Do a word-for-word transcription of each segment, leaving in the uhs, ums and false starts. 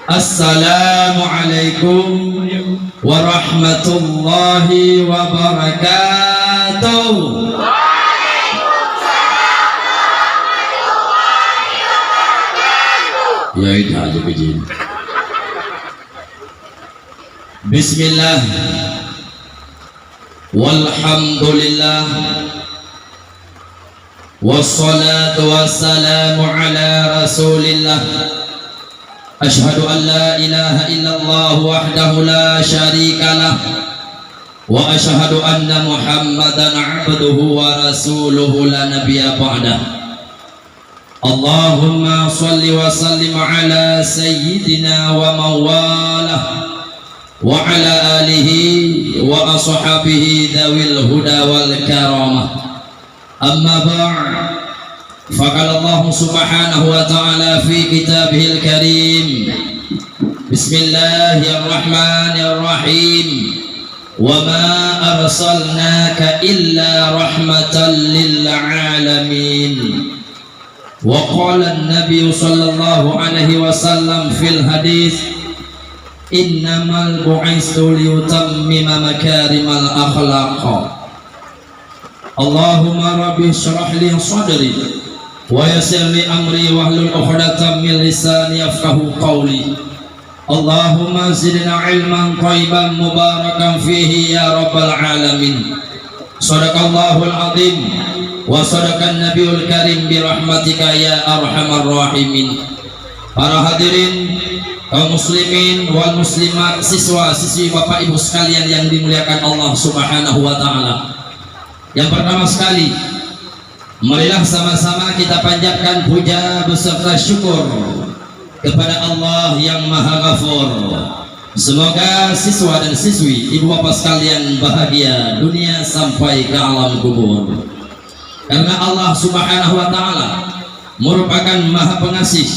Assalamualaikum warahmatullahi wabarakatuh. Ya, itu aja kejin. Bismillah. Walhamdulillah. Wassalatu wassalamu ala Rasulillah. Asyhadu an la ilaha illallah wahdahu la syarika lah. Wa asyhadu anna Muhammadan abduhu wa rasuluhu la nabiyya ba'dah. Allahumma shalli wa sallim ala sayyidina wa mauwalah wa ala alihi wa ashabihi dzawil huda wal karamah. Amma ba'd. Faqala Allah subhanahu wa ta'ala fi kitabihil karim. Bismillahirrahmanirrahim. Wa ma arsalnaka illa rahmatan lil alamin. Wa qala an-Nabi sallallahu alaihi wasallam fil hadits, "Innamal bu'istu liutammima makarimal akhlaq." Allahumma rabbi shrah li sadri wa yassir li amri wahlul 'uqdatam min lisani yafqahu qawli. Allahumma zidna ilman thayyiban mubarakan fihi ya rabbal alamin. Sadaqallahul azim wa sadaqan nabiyul karim bi rahmatika ya arhamar rahimin. Para hadirin, kaum muslimin wal muslimat, siswa-siswi Bapak Ibu sekalian yang dimuliakan Allah Subhanahu wa taala. Yang pertama sekali, marilah sama-sama kita panjatkan puja beserta syukur kepada Allah yang Maha Ghafur. Semoga siswa dan siswi, ibu bapak sekalian, bahagia dunia sampai ke alam kubur. Karena Allah Subhanahu wa taala merupakan Maha Pengasih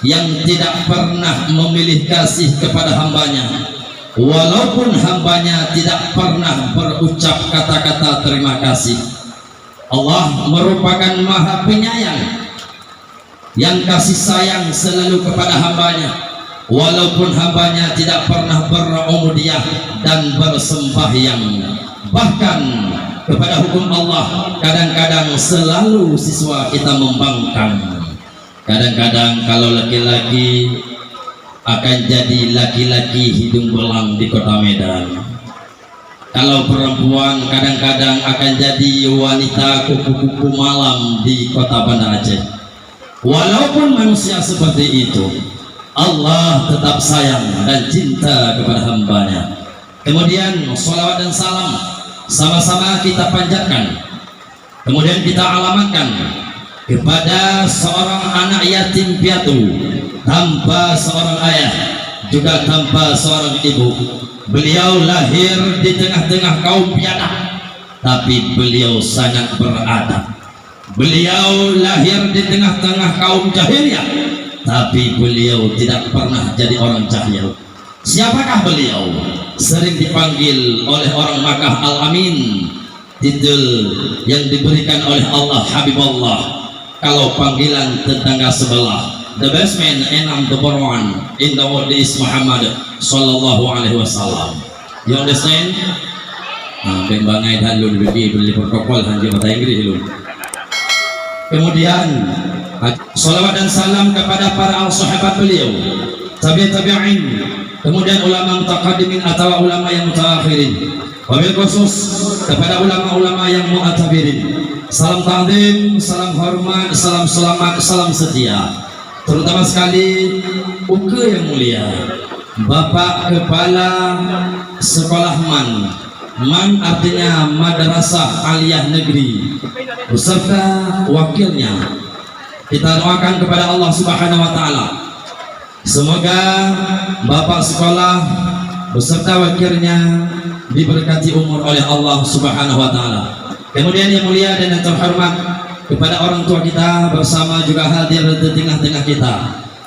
yang tidak pernah memilih kasih kepada hambanya, walaupun hambanya tidak pernah berucap kata-kata terima kasih. Allah merupakan Maha Penyayang yang kasih sayang selalu kepada hambanya, walaupun hambanya tidak pernah berumudiah dan bersembahyang. Bahkan kepada hukum Allah, kadang-kadang selalu siswa kita membangkang. Kadang-kadang kalau laki-laki akan jadi laki-laki hidung belang di kota Medan. Kalau perempuan kadang-kadang akan jadi wanita kupu-kupu malam di kota Banda Aceh. Walaupun manusia seperti itu, Allah tetap sayang dan cinta kepada hambanya. Kemudian, salawat dan salam sama-sama kita panjatkan. Kemudian kita alamatkan kepada seorang anak yatim piatu, tanpa seorang ayah, juga tanpa seorang ibu. Beliau lahir di tengah-tengah kaum biadab, tapi beliau sangat beradab. Beliau lahir di tengah-tengah kaum jahiliyah, tapi beliau tidak pernah jadi orang jahil. Siapakah beliau? Sering dipanggil oleh orang Makkah Al-Amin, titel yang diberikan oleh Allah Habibullah. Kalau panggilan tetangga sebelah, the best man and number one in the world is Muhammad sallallahu alaihi wasallam. You understand? Ha, ben bangai that lôn, bagi beli protokol hanya bahasa Inggris lôn. Kemudian, salawat dan salam kepada para sahabat beliau, tabi' tabi'in, kemudian ulama mutaqaddimin atawa ulama yang mutaakhirin. Wabil khusus kepada ulama-ulama yang mu'tabirin. Salam takzim, salam hormat, salam selamat, salam setia. Terutama sekali, ukeue yang mulia, Bapak Kepala Sekolah MAN. MAN artinya Madrasah Aliyah Negeri, beserta wakilnya. Kita doakan kepada Allah Subhanahu wa taala, semoga Bapak Sekolah beserta wakilnya diberkati umur oleh Allah Subhanahu wa taala. Kemudian yang mulia dan yang terhormat, kepada orang tua kita bersama juga hadir di tengah-tengah kita,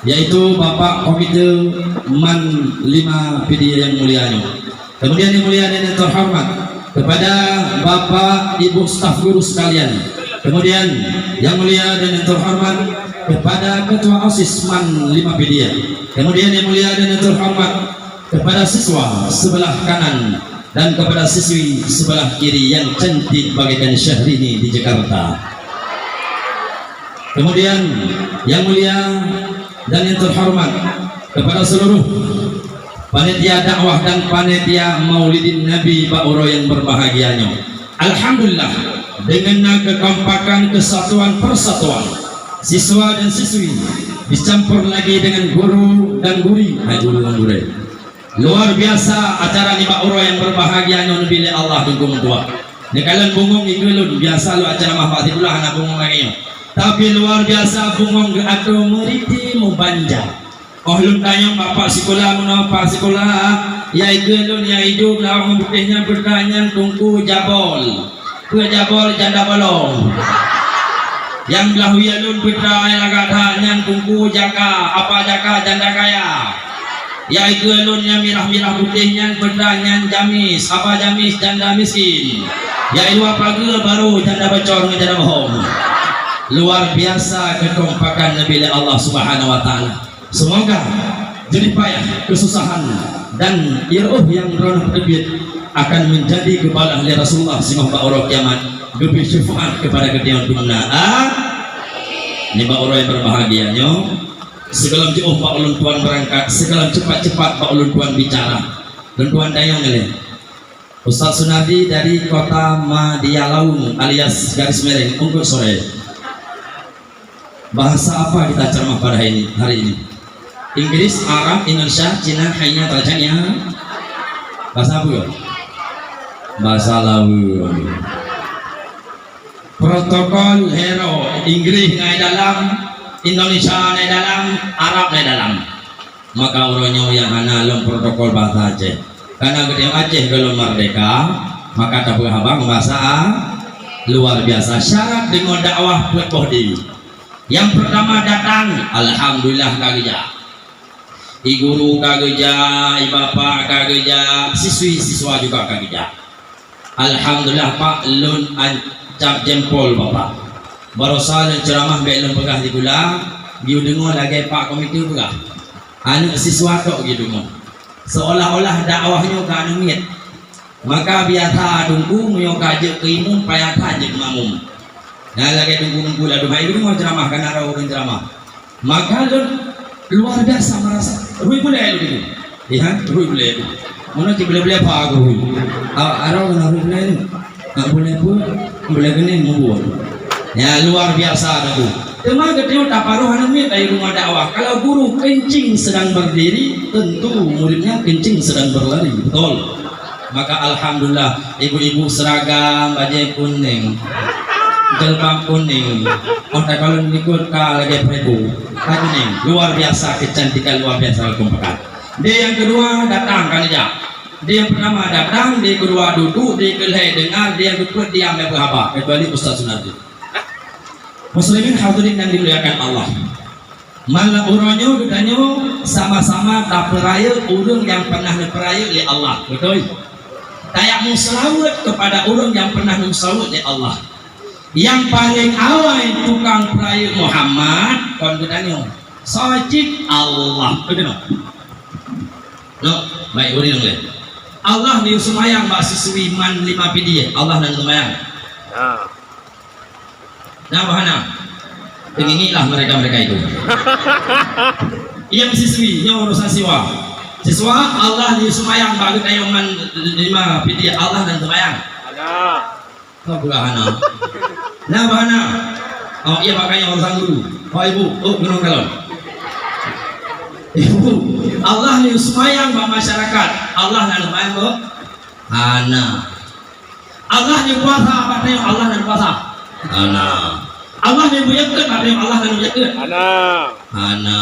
yaitu Bapak Komite MAN lima Pidie yang mulia nyoe. Kemudian yang mulia dan yang terhormat, kepada Bapak Ibu staf guru sekalian. Kemudian yang mulia dan yang terhormat, Kepada Ketua OSIS MAN lima Pidie, kemudian yang mulia dan yang terhormat kepada siswa sebelah kanan dan kepada siswi sebelah kiri yang cantik bagaikan Syahrini di Jakarta. Kemudian yang mulia dan yang terhormat kepada seluruh panitia dakwah dan panitia Maulidin Nabi bak uroe yang berbahagia nyoe. Alhamdulillah, dengan kekompakan kesatuan persatuan siswa dan siswi dicampur lagi dengan guru dan guri, hai guru dan gurée. Luar biasa acara nibak uroe yang berbahagia nyoe neubi lé Allah Teungku meutuah. Neukalon bungong iku lôn biasa lôn acara mah bak sikula hana bungong lagée nyoe. Tapi luar biasa bungong geuatoe meuriti meubanja. Oh lôn tanyong bapak sikula meunoe pak sikula, ya ikeue lôn nyang idup lawang putéh nyan peutra nyan Teungku Jabol. Peue Jabol janda bolong. Nyang blah wie lôn peutra nyang lagak that nyan Teungku Jaka, apa Jaka janda kaya. Ya ikeue lôn nyang mirah-mirah putéh nyan peutra nyan Jamis, apa Jamis janda miskin. Ya iluwa pageue baru janda bocor ngon janda bohong. Luar biasa kekompakan neubi lé Allah Subhanahu wa Taala. Semoga jerih payah, kesusahan, dan ireuh nyang droeneuh teubiet akan menjadi geubalah lé Rasulullah singoh bak uroe kiamat, geubri syafaat kepada geutanyoe dum na. Ah, nibak uroe yang berbahagia nyoe, sigohlom jiôh bak ulôn tuan beurangkat, sigohlom cepat-cepat bak ulôn tuan bicara. Ulôn tuan tanyong lé Ustaz Sunardi dari kota Madia Laung alias Garis Mereng, Unggut Soe. Bahasa apa kita ceramah pada hari ini, hari ini? Inggris, Arab, Indonesia, Cina, hanya terjadi ya. Bahasa apa? Bahasa Laweung. Protokol hero Inggris ngai dalam, Indonesia ngai dalam, Arab ngai dalam. Maka uroe nyoe nyang hana lom protokol bahasa Aceh. Karena geutanyoe Aceh gohlom merdeka, maka tapeuhaba ngon bahasa a-, luar biasa. Syarat deungon dakwah peuet boh di. Nyang pertama datang, alhamdulillah ka geujak. I guru ka geujak, i bapak ka geujak, siswi-siswa juga ka geujak. Alhamdulillah Pak, lôn ancab jempol Bapak. Barosa lôn ceramah bék lôn peugah sikula, geuyue deungoe lagée Pak Komite peugah. Aneuk siswa tok geuyue deungoe. Seolah-olah dakwah nyoe ka aneuk miet. Maka biasa teungku meunyoe ka jeuet keu imum, payah that jeuet keu makmum. Nah lagée teungku-teungku ladôm hai deungoe ceramah, kana roh ureuëng ceramah. Maka lôn luar biasa merasa, rui bulée lôn itu. Iya, rui bulée itu. Mana cik bulée-bulée apa aku rui? Arau kena rui bulée itu. Nak bulée pun, bulée geuning membuat. Ya, luar biasa dah tu. Teuma geutanyoe taparoh aneuk miet dari rumah dakwah. Kalau guru kencing sedang berdiri, tentu muridnya kencing sedang berlari. Betul. Maka alhamdulillah, ibu-ibu seragam bajée kuning, jilbab kuning, oh takalon likot ka lagée peuribu, ka kuning. Luar biasa kecantikan, luar biasa kekompakan. Di yang kedua datang kan jak. Di yang pertama datang, di kedua duduk, di keulhée dengar, di yang keupeuet diam dan berhaba, kecuali Ustaz Sunardi. Muslimin hadirin yang dimuliakan Allah. Malam uroe nyoe geutanyoe sama-sama tapeurayeuk ureuëng nyang pernah neupeurayeuk lé Allah, beutôi? Tayak meuseulaweuet kepada ureuëng nyang pernah neuseulaweuet lé Allah. Nyang paleng awai tukang peurayeuk Muhammad kon geutanyoe. Soe cit? Allah. Beutôi? Nok, baik ureuëng lé. Allah ni seumayang bak siswi MAN lima Pidie. Allah nan seumayang. Ya. Nah, bahana. Teungingilah mereka-mereka itu. Nyang siswi, nyoe urusan siswa. Siswa, Allah ni seumayang bak geutanyoe MAN lima Pidie, Allah nan seumayang. Ada. Kau pula hana. Nah, bahana. Oh, iya, makanya urusan guru. Oh, ibu, oh, gunung kalon. Ibu, Allah ni seumayang bak masyarakat. Allah nan seumayang, Bu? Hana. Allah ni puasa, bak tanyoe Allah nan puasa. Hana. Allah ni beuyakeuet, bak tanyoe Allah nan beuyakeuet. Hana. Hana.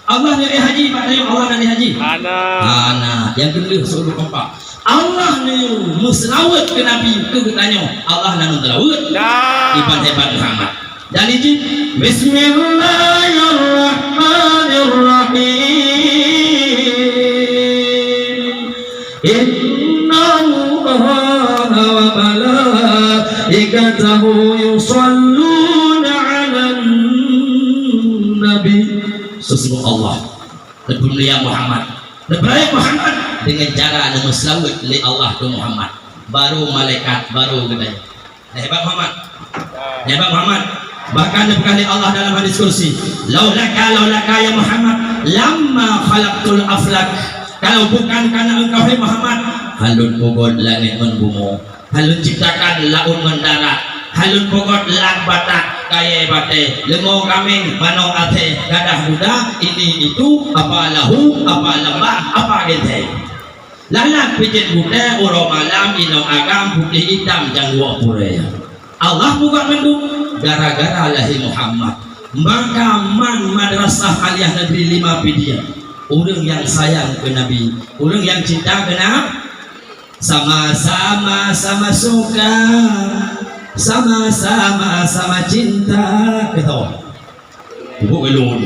Allah ni éh haji, bak tanyoe Allah nan éh haji. Hana. Hana. Yang kedua, seureubu kompak. Allah ni meuseulaweuet keu Nabi, keu geutanyoe Allah nan meuseulaweuet. Nah. Iban hebat Muhammad. Dan izin, Bismillahirrahmanirrahim. Innallaha wa malaikatahu yusalluna 'alan Sibuk Allah. Teupeumulia Muhammad. Teupeurayeuk Muhammad deungon cara neumeuseulaweuet lé Allah keu Muhammad. Baru malaikat, baru geutanyoe. Dah hebat Muhammad. Dah hebat Muhammad. Bahkan neupeugah lé Allah dalam hadis kursi, "Laulaka, laulaka ya Muhammad, lamma khalaqtul aflak." Kalau bukan karena engkau, hai Muhammad, hana lôn peugot langét ngon bumoe. Hana lôn ciptakan laôt ngon darat, hana lôn peugot lam batak, kayèe batèe, leumô kaméng, manok athèe, gadah guda, ini itu, apa lahu, apa lambah, apa geuntèe. Lalat pijét gutèe, uroe malam, inong agam, putéh itam, janggoe purèe. Allah peugot mandum gara-gara lahé Muhammad. Maka man Madrasah Aliyah Negeri Lima Pidie, ureueng nyang sayang keu Nabi, ureueng nyang cinta keu Nabi. Sama-sama, sama suka, sama-sama, sama cinta. Kata. Ibu belum.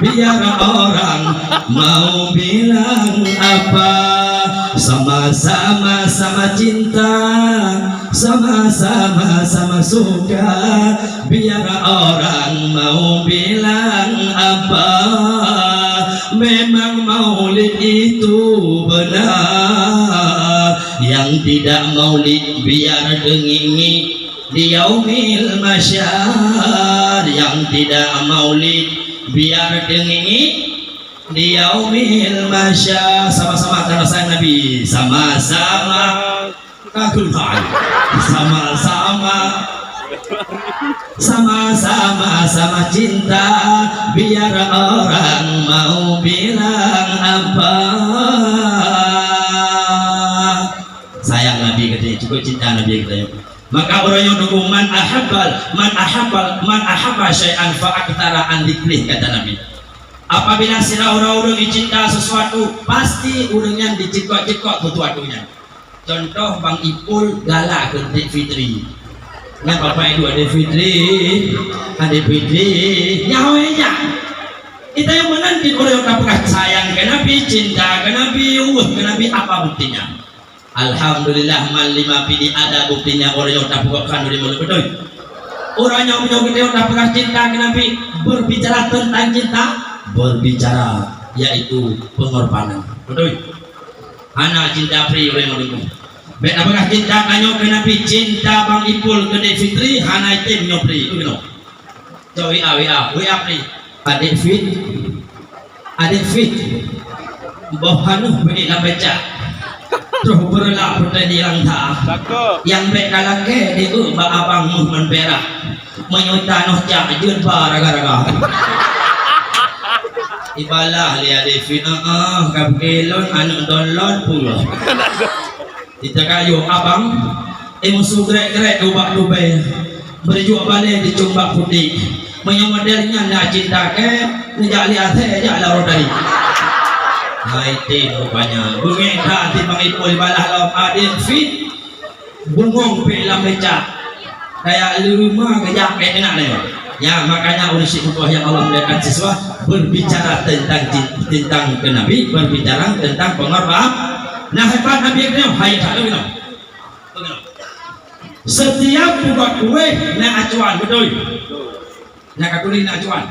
Biar orang mau bilang apa, sama-sama, sama cinta, sama-sama, sama suka. Biar orang mau bilang apa, memang maulid itu benar. Yang tidak maulid biar dengingi di yaumil mahsyar. Yang tidak maulid biar dengingi di yaumil mahsyar. Sama-sama karena sayang Nabi. Sama-sama. Kagum hai. Sama-sama. Sama-sama, sama cinta. Biar orang mau bilang apa. Sayang Nabi katanya, cukup cinta Nabi katanya. Maka ureueng nyoe dukung man ahabbal, man ahabbal, man ahabba syai'an fa aktsara an dzikrih, kata Nabi. Apabila sira ureueng-ureueng jicinta sesuatu, pasti ureueng nyan jicekok-cekok sesuatu nyan. Contoh, Bang Ipul galak keu Adik Fitri. Nyan bapak ibu Adik Fitri, Adik Fitri, nyawa nyan. Kita yang menanti orang yang peugah sayang ke Nabi, cinta ke Nabi, uh ke Nabi, apa buktinya? Alhamdulillah, man Lima Pidie ada buktinya ureueng nyang tapeugot khanduri mulut, beutôi? Ureueng nyang meunyoe geutanyoe tapeugah cinta keu Nabi, berbicara tentang cinta, berbicara yaitu pengorbanan, beutôi? Hana cinta pri ureueng nyang meunyoe. Bèk tapeugah cinta tanyoe keu Nabi, cinta Bang Ipul keu Dek Fitri, hana item nyoe pri, beutôi? Cok W A, W A, W A pi. Adik Fit. Adik Fit. Boh hanoh beuet lam becak. Troh beureulah peuteudi rangsa. Cakep. Nyang bèk kalakèe di eu bak abang meuh ngon perak. Meunyoe tanoh cak jeuet ba raga-raga. Ibalah lé Adik Fit, "Heeh, ka pike lôn aneuk download pula." Ita kayô abang, eh, musu grek-grek ubak tubèe. Beurijok balèe di cumbak putéh. Meunyoe model nyan na cinta kèe, neujak li asèe jak lam rot tadi. Hai tem rupanya. Beungèh that di Bang Ipul balah lom Adik Fit. Bungong pih lam becak. Kayak leumeung geujak kèe keunan lé. Ya, makanya ureueng syiek butoh yang Allah muliakan siswa berbicara tentang cin-, tentang ke Nabi, berbicara tentang pengorban. Nah, hebat Nabi itu, hai tak tahu. Setiap buka kueh na acuan, beutôi? Na ka tuléh na acuan.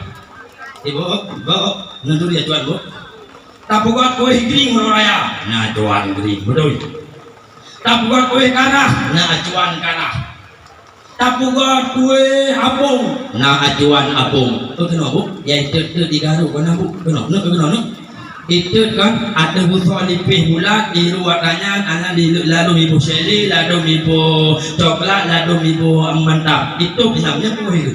Ibu, bu, na tuléh acuan, bu. Tapeugah kueh grieng uroe raya, na acuan grieng, beutôi? Tapeugah kueh karah, na acuan karah. Tapeugah kueh apong, na acuan apong. Beutôi keunoe, bu? Ya, itu, itu di Garut, keunoe, bu? Keunoe, keunoe, keunoe, keunoe. Itu kan ada busoe lipéh bulat, iru watanyan, anak di ladôm ibu seli, ladôm ibu coklat, ladôm ibu mantap. Itu namanya kueh itu.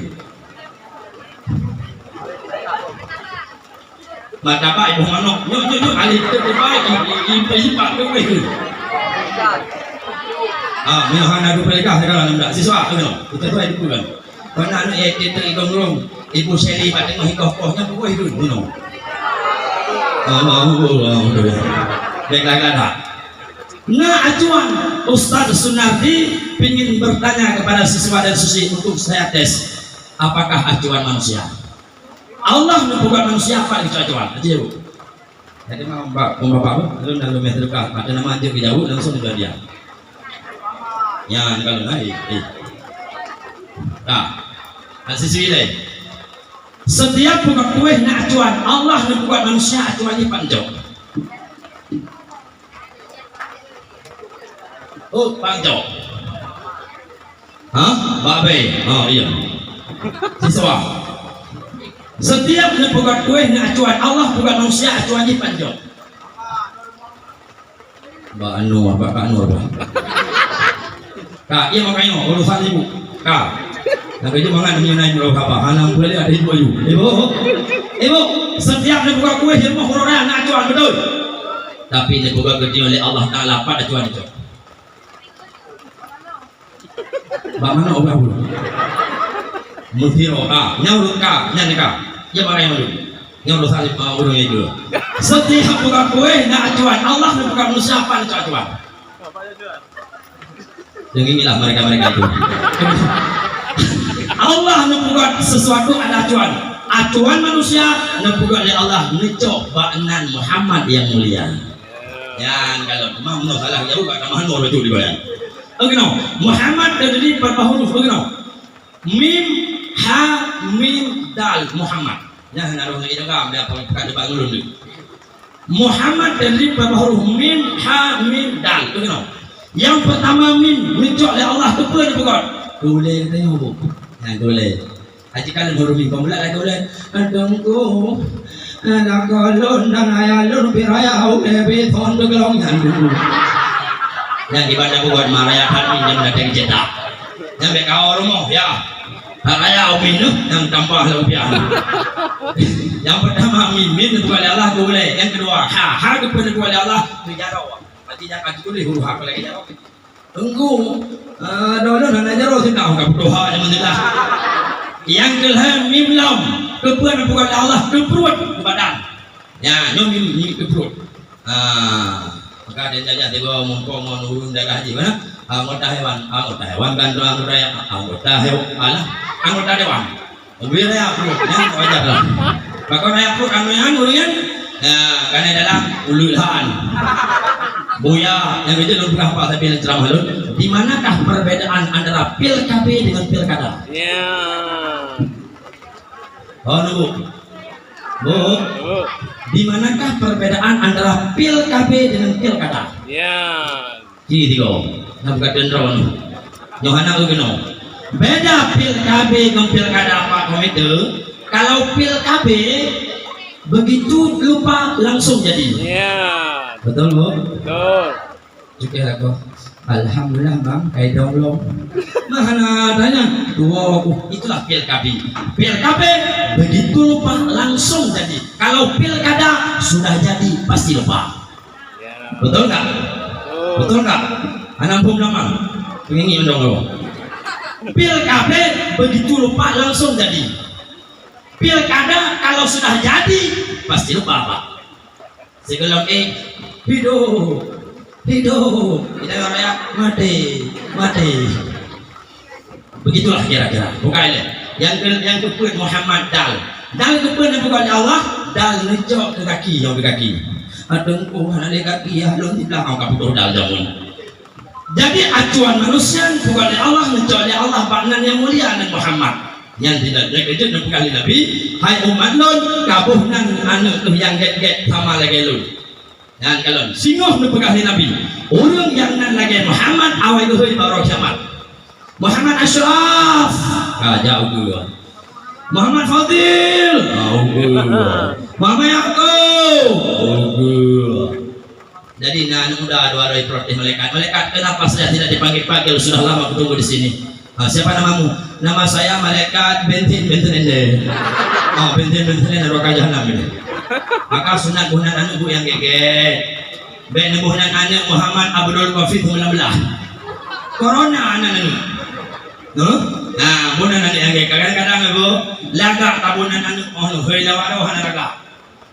Mata baik boh manok. Nyok, nyok, nyok, ahli itu baik, i, i, i, i, i, i, i, i. Ah, meunoe hana dua pelegah segala nama. Siswa, meunoe. Kita tu ada bukan. Mana anak ya kita ikong rong. Ibu Seli bak tengah ikong koh, nyok, kueh itu, meunoe. Allahu Akbar. Baiklah, kan, tak? Nah, acuan Ustaz Sunardi ingin bertanya kepada siswa dan siswi untuk saya tes, apakah acuan manusia? Allah neupeugah manusia apa itu acuan? Acuan. Jadi, mak, mak, mak, bapak, mak, lalu, lalu, meh, terdekat. Ada nama aja dijawab, langsung juga dia. Ya, kalau naik, eh. Nah, siswi lain. Setiap peugot kueh na acuan, Allah neupeugöt manusia acuan jih pancok. Oh, pancok. Ha? Babe. Oh, iya. Siswa. Setiap neupeugöt kueh na acuan, Allah peugöt manusia acuan jih pancok. Bak Anur, bak Kak Nur, bah. Kak, iya makanya urusan ibu. Kak. Tapi itu mangat dia naik dulu apa? Hana boleh ada ibu ayu. Ibu. Ibu, setiap neupeugöt kueh di rumah orang na acuan, betul? Tapi neupeugöt geutanyoe lé Allah Taala pat acuan itu. Bak mana orang dulu? Mutiro ka, nyang urut ka, nyang ka. Nyang mana yang dulu? Nyang urut salib ma urut itu. Setiap buka kue na acuan, Allah neupeugöt manusia pat acuan. Yang inilah mereka-mereka itu. Allah neupeugöt sesuatu ada acuan. Acuan manusia neupeugöt lé Allah neucok bak nan Muhammad yang mulia. Nyan kalau memang salah jauh kat mana orang tu dibayar. Oke no, Muhammad terdiri berapa huruf? Oke no. Mim, ha, mim, dal, Muhammad. Nyan hana roh lagi dengar, dia apa bukan depan ulun tu. Muhammad terdiri berapa huruf? Mim, ha, mim, dal. Oke no. Yang pertama mim, neucok lé Allah tu pun bukan. Tulis tengok bu. Nah, tulis. Haji kan huruf mim, pemulat lagi tulis. Adengku. Anak lôn dan ayah lôn pi raya uleh pi thon teuglong nyan dulu. Nyan di banda buat maraya that minjem datang cetak. Nyan bek kau rumoh ya. Raya umi nuh nyan tambah lah rupiah. Yang pertama mim, mim bukan Allah tu boleh. Yang kedua ha, ha tu pun bukan Allah tu jaro. Artinya kan tulis huruf ha lagi jaro. Engku, ah, dulu hana jaroe singoh ka peutuha nyan meusilah. Nyang keuhai mim lam, keupeue na peugah lé Allah, keu pruet, keu badan. Nyan, nyoe mim, mim keu pruet. Ah, maka dia jajah tiga mumpung ngon ureueng daerah jih mana? Anggota hewan, anggota hewan kan tu anggota yang, anggota hewan, alah, anggota dewan. Ubé raya pruet nyan wajar lah. Pakon raya pruet anu nyan ureueng nyan? Nah, kana dalam ulu ilhaan. Buya, nyang itu lôn peugah Pak Sabil ceramah lôn. Di manakah perbedaan antara pil K B dengan pilkada? Ya. Oh, nunggu. Bu, Bu. Di manakah perbedaan antara pil K B dengan pilkada? Ya. Ji tiga. Nah, bukan dendron. Nyoe hana keunoe. Beda pil K B ngon pilkada Pak Komite. Kalau pil K B, begitu lupa langsung jadi. Ya. Betul, Bu? Betul. Juga aku. Alhamdulillah, Bang, kai dong lom. Nah, hana tanya. Dua aku. Itulah pil K B. Pil K B, begitu lupa langsung jadi. Kalau pilkada, sudah jadi, pasti lupa. Ya. Betul nggak? Betul. Betul nggak? Anak pun nama. Penyanyi undang lo. Pil K B begitu lupa langsung jadi. Pilkada kalau sudah jadi pasti lupa, Pak. Sigohlom eh, hidup, hidup. Kita orang ya mati, mati. Begitulah kira-kira. Bukan ya. Yang ke, yang keupeue Muhammad dal. Dal keupeue neupeugah lé Allah, dal neucok keu kaki, nyang keu kaki. Ateueh ku hana lé kaki, ya lôn di belakang ka putôh dal jameun. Jadi acuan manusia neupeugah lé Allah, neucok lé Allah bak nan nyang mulia nan Muhammad. Nyan tidak keujeuet neupeugah lé Nabi, hai umat lôn, ka boh nan aneuk teuh nyang gét-gét sama lagée lôn. Nyan kalon, singoh neupeugah lé Nabi, ureuëng nyang nan lagée Muhammad awai geuhôi bak uroe kiamat. Muhammad Asyraf, ka jak ukeue. Muhammad Fadil, ka ukeue. Muhammad Yakub, ka ukeue. Jadi na aneuk muda dua hari protes malaikat. Malaikat, kenapa saya tidak dipanggil-panggil? Sudah lama kutunggu di sini. Ha, siapa namamu? Nama saya malaikat Bentin, Bentin Ende. Oh, Bentin, Bentin Ende, neraka jahanam ini. Maka sunat bunan aneuk bu nyang gét-gét. Bék neuboh nan aneuk Muhammad Abdul Qafi sembilan belas. Corona nan aneuk. Huh? Nah, bunan aneuk nyang gét. Kadang-kadang ibu lagak tabunan aneuk oh hei lawak roh aneuk lagak.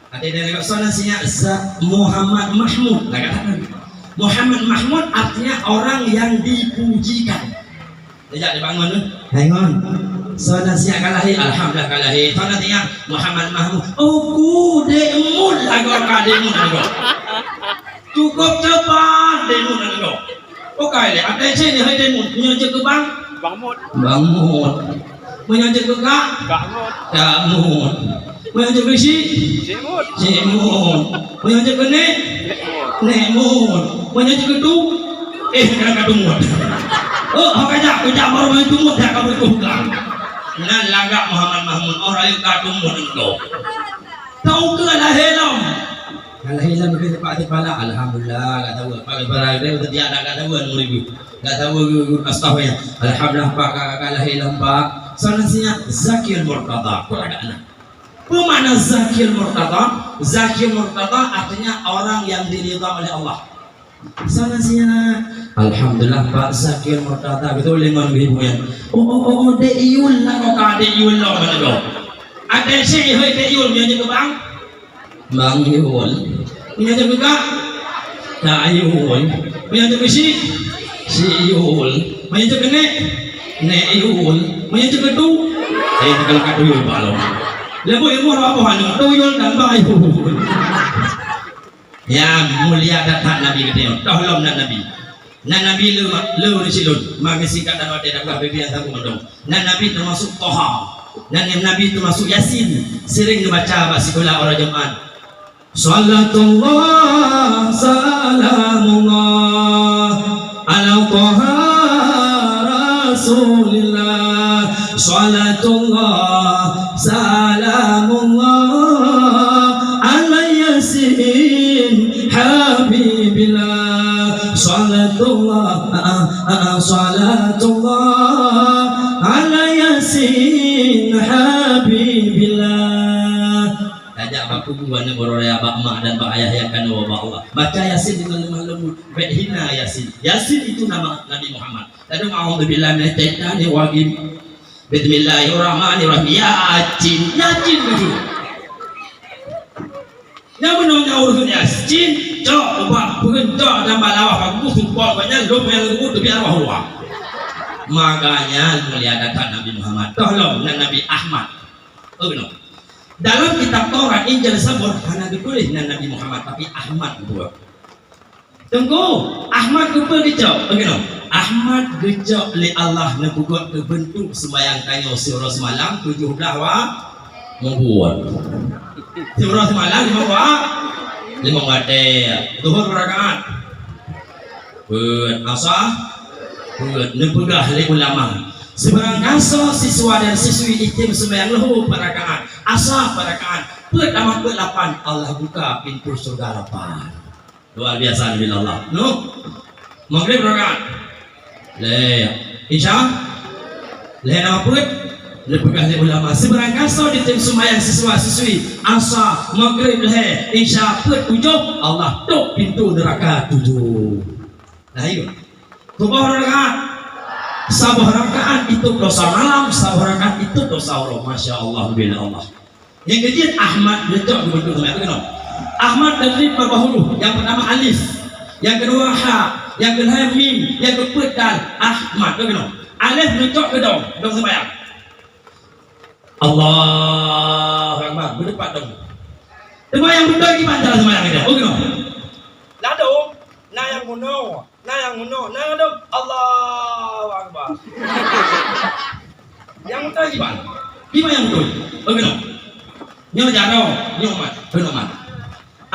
Ada dari sana sinya Muhammad Mahmud. Lagak tak? Muhammad Mahmud artinya orang yang dipujikan. Sejak dibangun tu, bangun. Sana siap kalahi, alhamdulillah kalahi. Sana siap Muhammad Mahmud. Oh, ku dek mut lagu ka dek mut lagu. Cukup cepat dek mut lagu. Oke le, ada cek ni hai dek mut. Nyo cek ke bang? Bang Mut. Bang Mut. Meunyoe jeuet keu kak? Kak Mut. Kak Mut. Meunyoe jeuet keu syiek? Syiek Mut. Syiek Mut. Meunyoe jeuet keu nek? Nek Mut. Nek Mut. Meunyoe jeuet keu tu? Eh, ka, ka tu Mut. Oh, ho ka jak, ka jak baru main tu Mut, jak ka beutôi bukan. Nan lagak Muhammad Mahmud, oh, rayeuk ka tu Mut engkau. Tahu ke lahé lom? Ka lahé lom ke teumpat tu pala, alhamdulillah, ka tahu. Pala barang dia, dia dah ka tahu, anu ribu. Gata weu-, weu-, astagfirullah. Alhamdulillah, Pak, ka, ka lahé lom, Pak. Sana sini Zakiul Murtada. Peue makna Zakiul Murtada? Zakiul Murtada artinya orang yang diridha oleh Allah. Sana sini. Alhamdulillah, Pak, Zakiul Murtada. Betul, lima ribu ya. Oh, oh, oh, oh, Dek Yul lah, kok ka Dek Yul lah, mana tu? Ada sih, hai Dek Yul, yang jaga bang? Bang Yul. Meunyoe jeuet keu kak? Kak Yul. Meunyoe jeuet keu syiek? Syiek Yul. Meunyoe jeuet keu nek? Nek Yul. Meunyoe jeuet keu tu? Eh, kalau ka tu Yul balong. Leubeh ilmu apa hana? Tu Yul tambah Yul. Ya, mulia that-that Nabi geutanyoe. Toh lom nan Nabi. Nan Nabi le, le ureueng silon, maka singkat dan watèe dah bibiang sabu mandum. Nan Nabi teumasuk Toha. Nan Nabi teumasuk Yasin, sering neubaca bak sikula uroe Jumat. Salatullah, salamullah, ala Toha Rasulillah. Salatullah, salamullah, ala Yasin Habibillah. Salatullah, ah, ah, ah, salatullah, ala Yasin Habibillah. Tajak bak kubu aneuk uroe raya bak mak dan bak ayah nyang keunoe bak Allah. Baca Yasin deungon lemah lembut. Bèk hina Yasin. Yasin itu nama Nabi Muhammad. Lalu, "A'udzubillahi minasyaitonirrajim. Bismillahirrahmanirrahim. Yasin." Yasin betul. Nyang meunoe nyang urusan Yasin, cok ubak peureuntah dan bak lawah bagus support banyak lom yang lembut tapi arwah Allah. Makanya mulia that-that Nabi Muhammad. Toh lom nan Nabi Ahmad. Oh, no. Dalam kitab Taurat, Injil, Zabur, hana geutuléh nan Nabi Muhammad, tapi Ahmad geubuet. Teungku, Ahmad geupeue geucok? Bagaimana? Ahmad geucok lé Allah neupeugot keu beuntuk seumayang tanyoe siuroe seumalam tujoh blah wa-, mubuet. Siuroe seumalam limong wa-, limong watèe. Zuhur beurakaat? Peuet. Asa? Peuet. Neupeugah lé ulama, sibarang gasoe siswa dan siswi item seumayang leuhô pat rakaat, asa pat rakaat, peuet tamah peuet lapan, Allah buka pintoe syeuruga lapan. Luar biasa, Nabi Allah. Nuh. Maghrib rakaat. Lhèe. Isya? Lhèe tamah peuet. Neupeugah lé ulama, sibarang gasoe item seumayang siswa siswi, asa, maghrib lhèe, isya peuet tujoh, Allah tôp pintoe neuraka tujoh. Nah, iya. Tuboh rakaat. Saboh rakaat itôp dosa malam, saboh rakaat itôp dosa uroe. Masya Allah, bila Allah. Nyang keujeuet Ahmad neucok keu beuntuk seumayang. Bagaimana? Ahmad tadrib bak bahulu. Nyang peurtama alif, nyang keudua ha, nyang keulhèe mim, nyang keupeuet dal. Ahmad, bagaimana? Alif neucok keu dong, dong seumayang. Allahu Akbar, beudeupat dong. Teuma nyang beutôi kiban cara seumayang nyan. Bagaimana? Ladôm, na nyang bunoe. Na nyang meunoe, na dong. Allahu Akbar. Nyang beutôi kiban? Kiban nyang beutôi? Bagaimana? Nyoe jaroe, nyoe mat, keunoe mat.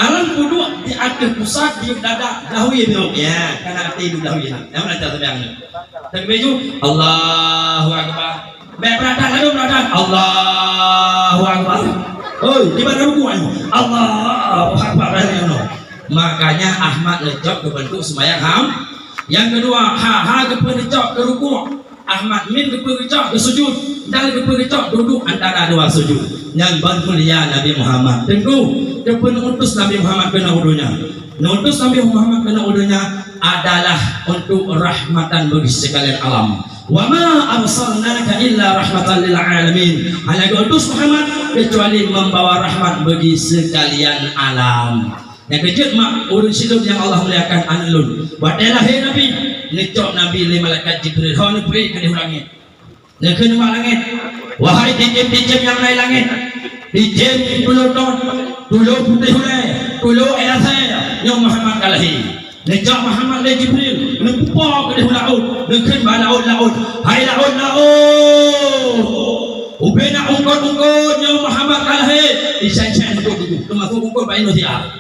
Aran peuduek di ateueh pusat di dada, dahwi biôk. Ya, kana até di dahwi. Nyang mana cara seumayang nyoe? Takbir ju, Allahu Akbar. Bèk peuratan, ladôm peuratan. Allahu Akbar. Oi, di mana rukuk nyoe? Allahu Akbar. Makanya Ahmad neucok keu beuntuk seumayang ham. Nyang keudua, ha, ha geupeu geucok keu rukuk. Ahmad mim geupeu geucok keu sujud. Dal geupeu geucok dudoe antara dua sujud. Nyan ban mulia Nabi Muhammad. Teungku, geupeu neutus Nabi Muhammad keunoe u donya. Neutus Nabi Muhammad keunoe u donya adalah untuk rahmatan bagi sekalian alam. "Wa ma arsalnaka illa rahmatan lil alamin." Hana geuutus Muhammad kecuali membawa rahmat bagi sekalian alam. Nyang keujeuet mak ureueng sidroe nyang Allah muliakan aneuk lôn. Watèe lahé Nabi, neucok Nabi lé malaikat Jibril, ho neubri keudéh u langèt. Neukheun bak langèt, "Wahai tijem-tijem nyang na i langèt, tijem tulo ton, tulo putéh ulèe, tulo ék asèe, nyoe Muhammad ka lahé." Neucok Muhammad lé Jibril, neupeupo keudéh u laôt, neukheun bak laôt-laôt, "Hai laôt-laôt!" Ubena ungkot-ungkot nyoe Muhammad ka lahé, isen-sen ungkot-ungkot, teumasuk ungkot bak Indonesia.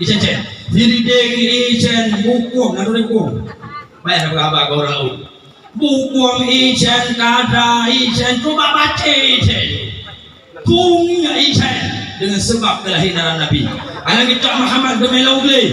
Isen-sen. Sirideng isen bukong, na dua bukong. Banyak dah berhaba ke orang laut. Bukong isen, kada isen, cuba baca isen. Bumi isen dengan sebab kelahiran Nabi. Anak kita Muhammad geumé lôn gleh,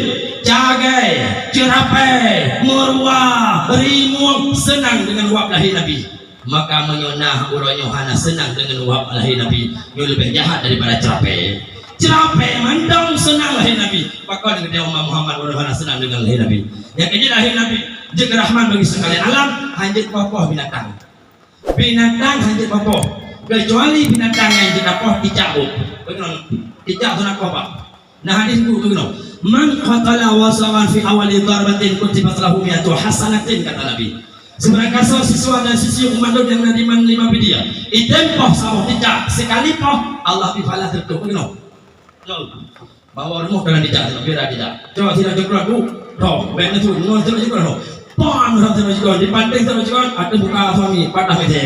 cagai, ceurapai, meuruah, rimueng, seunang dengan wab lahé Nabi. Maka meunyoe na uroe nyoe hana seunang deungon wab lahé Nabi, nyoe leubeh jahat daripada ceurapai. Ceurapai mantong seunang lahé Nabi. Pakon geutanyoe umat Muhammad uroe nyoe hana seunang deungon lahé Nabi. Nyang keu jih lahé Nabi jeuet keu rahmat bagi sekalian alam, hanjeuet poh-poh binatang. Binatang hanjeuet poh-poh. Keucuali binatang nyang jeuet poh cicak, Bu. Beutôi. Cicak sunat poh, Pak. Nah, hadis tu keunoe, "Man qatala wasaghan fi awali darbatin kutibat lahu mi'atu hasanatin," kata Nabi. Sibarang kasoe siswa dan siswi umat lôn nyang na diman lima bidie, item poh saboh cicak, sekali poh, Allah bri pahala sireutoh. Keunoe. Bawa rumoh keunan cicak, biar ada cicak. Coba sila coklat, Bu. Toh, ben tu, ngon sila coklat, toh. Pam, sila coklat, dipanting sila coklat, ateueh muka suami, patah mata.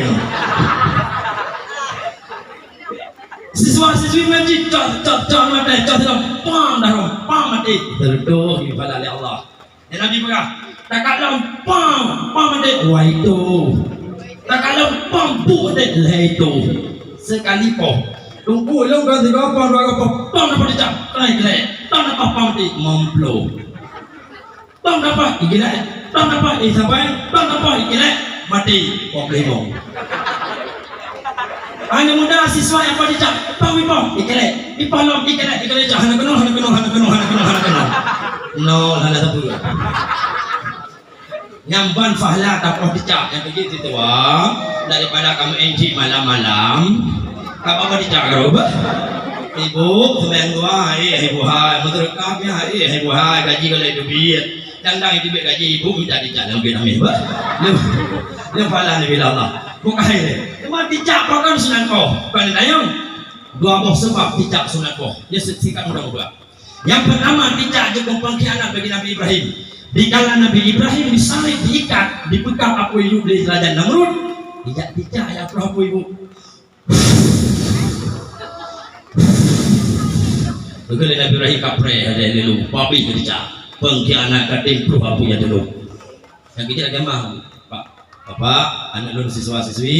Siswa-siswi ngaji, cok, cok, cok, mata, cok, cok, pam, dah, pam, mati. Tertuh, ibadah oleh Allah. Ya, Nabi peugah, takalon pam, pam, mati. Wah, itu. Takalon pam, bu, mati. Lah, itu. Sekali poh. Tunggu, ilong kan tiga poh, dua poh, pam, dapat dicak. Trai, trai. Pam, dapat pam, mati. Mamplo. Tom dapat igelek, tom dapat isabai, tom dapat igelek, mati. Pom limong. Aneuk muda siswa nyang paling cak, pom ipom igelek, ipom lom igelek, igelek cak hana keunoe, hana keunoe, hana keunoe, hana keunoe, hana keunoe. Nol, hana sapeue. Nyang ban pahala tapoh cicak nyang keu jih tuan, daripada kamoe enjik malam-malam. Ka poh cicak ka rôh beuh. Ibu, seumayang dua, eh, ibu hai, meuseudeukah pih, eh, ibu hai, gaji ka lheueh teubiet. Dang-dang teubiet gaji, ibu minta cicak lam biet ameh beuh. Leuh, leuh pahala neubi lé Allah. Bukai lé. Cuma cicak pakon sunat poh, kon tanyong. Dua boh sabab cicak sunat poh. Nyoe singkat mudah-mudah. Nyang peutama, cicak jeuet keu pengkhianat bagi Nabi Ibrahim. Dikala Nabi Ibrahim disaleb, diikat, dipeukab apui yub lé Raja Namrud, ijak cicak jak ploh apui yub. Beugöt lé Nabi Ibrahim kapreh, ada lelu, pabih keu cicak. Pengkhianat ka tem ploh apui nyang teulok. Nyang keu jih lagèe mah, Pak, Bapak, aneuk lôn siswa-siswi,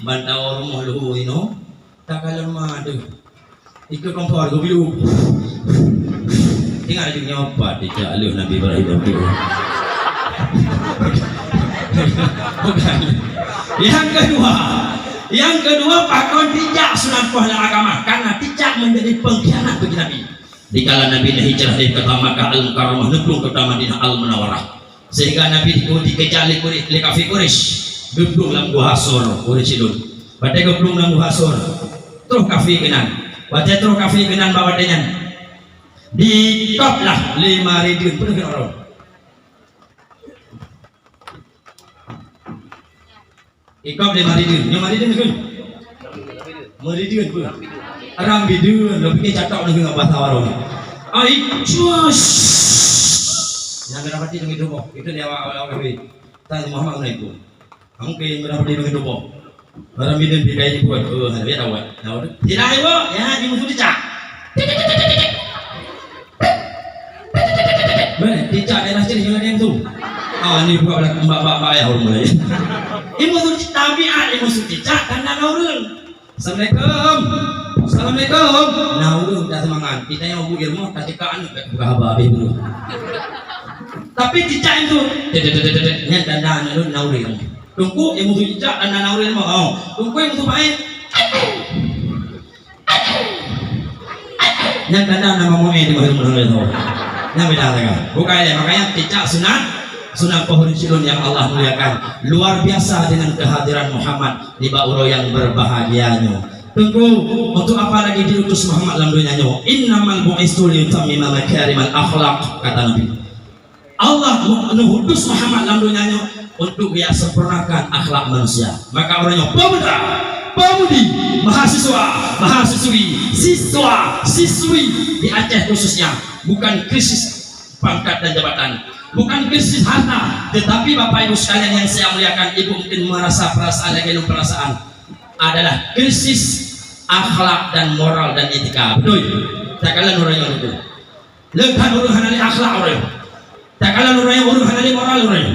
ban tawoe rumoh leuhô inoe, takalon ma deuh. Ikot kompor geubiu. Ingat laju nyoe pat dijak lheueh Nabi Ibrahim Nabi. Bukan. Yang kedua, yang kedua pakon dijak sunat poh lam agama karena dijak menjadi pengkhianat bagi Nabi. Dikala Nabi neuhijrah dari kota Makkah Al-Mukarramah neuplueng kota Madinah Al-Munawwarah. Sehingga Nabi dikeujah lé Quraish, lé kafé Quraish, geuplueng lam guha Sur, Quraish sidon. Watèe geuplueng lam guha Sur, troh kafé keunan. Watèe troh kafé keunan bak watèe nyan, dikop lah lé Marideun, peue keunan. Ikop lé Marideun. Nyoe Marideun kheun? Marideun peue? Rambideun. Lôn pike catok lôn kheun ngon bahasa Arab nyoe. Ai, cus. Nyang geurapati deungon tuboh. Itu di awak-awak kafé. Tan Muhammad Assalamualaikum. Kamu ke geurapati deungon tuboh. Rambideun pike dibuat. Oh, hana biasa buat. Nah, udah. Tidak, Ibu. Ya, di musuh cicak. Beh, cicak daerah sini jalan yang tu. Ah, ni buka belakang bak, bak, bak, ya, orang mulai. Ilmu tu tabiat, ilmu tu cicak, tanda na ureueng. Assalamualaikum. Assalamualaikum. Na ureueng dah semangat. Kita yang bu ilmu, tak cekak anu, tak buka haba habis dulu. Tapi cicak itu, tet, tet, tet, tet, tet, nyan tanda na ureueng, na ureueng. Tungku ilmu tu cicak, tanda na ureueng, oh. Tungku ilmu tu baik. Nyan tanda nama moe di bahiru mudah tu. Nyan beda lagi. Bukan ya, makanya cicak sunat, sunat pohon silon yang Allah muliakan. Luar biasa dengan kehadiran Muhammad di bak uroe yang berbahagia nyoe. Tungku, untuk apa lagi diutus Muhammad lam dunia nyoe? Innamal bu'istu liyutammima makarimal akhlak, kata Nabi. Allah mengutus Muhammad lam dunia nyoe untuk ia sempurnakan akhlak manusia. Maka orang nyoe pemuda, pemudi, mahasiswa, mahasiswi, siswa, siswi di Aceh khususnya, bukan krisis pangkat dan jabatan, bukan krisis harta, tetapi Bapak Ibu sekalian yang saya muliakan, Ibu mungkin merasa perasaan lagi perasaan. adalah krisis akhlak dan moral dan etika. Beutôi? Takalon ureuëng nyoe beutôi. Le that ureuëng hana lé akhlak ureuëng. Takalon ureuëng nyoe, ureuëng hana lé moral ureuëng.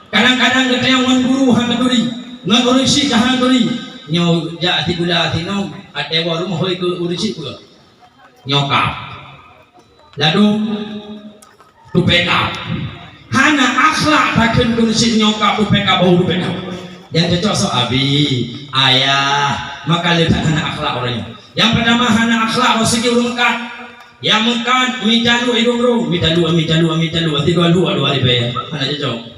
Kadang-kadang geutanyong ngon guru hana turi, ngon ureuëng syik hana turi. Nyoe jak sikula sinoe, até woe rumoh hôi keu ureuëng syik peue? Nyoe kap. Ladôm tupée kap. Hana akhlak takheun keuneuk cit nyoe kap tupée kap, bau tupée kap. Nyang cocok soe abi, ayah, maka le that hana akhlak ureuëng nyoe. Nyang peurtama hana akhlak, bak segi ureuëng meukat. Nyang meukat mita luek idong rong, mita luek, mita luek, mita luek, tiga luek dua ribée. Hana cocok.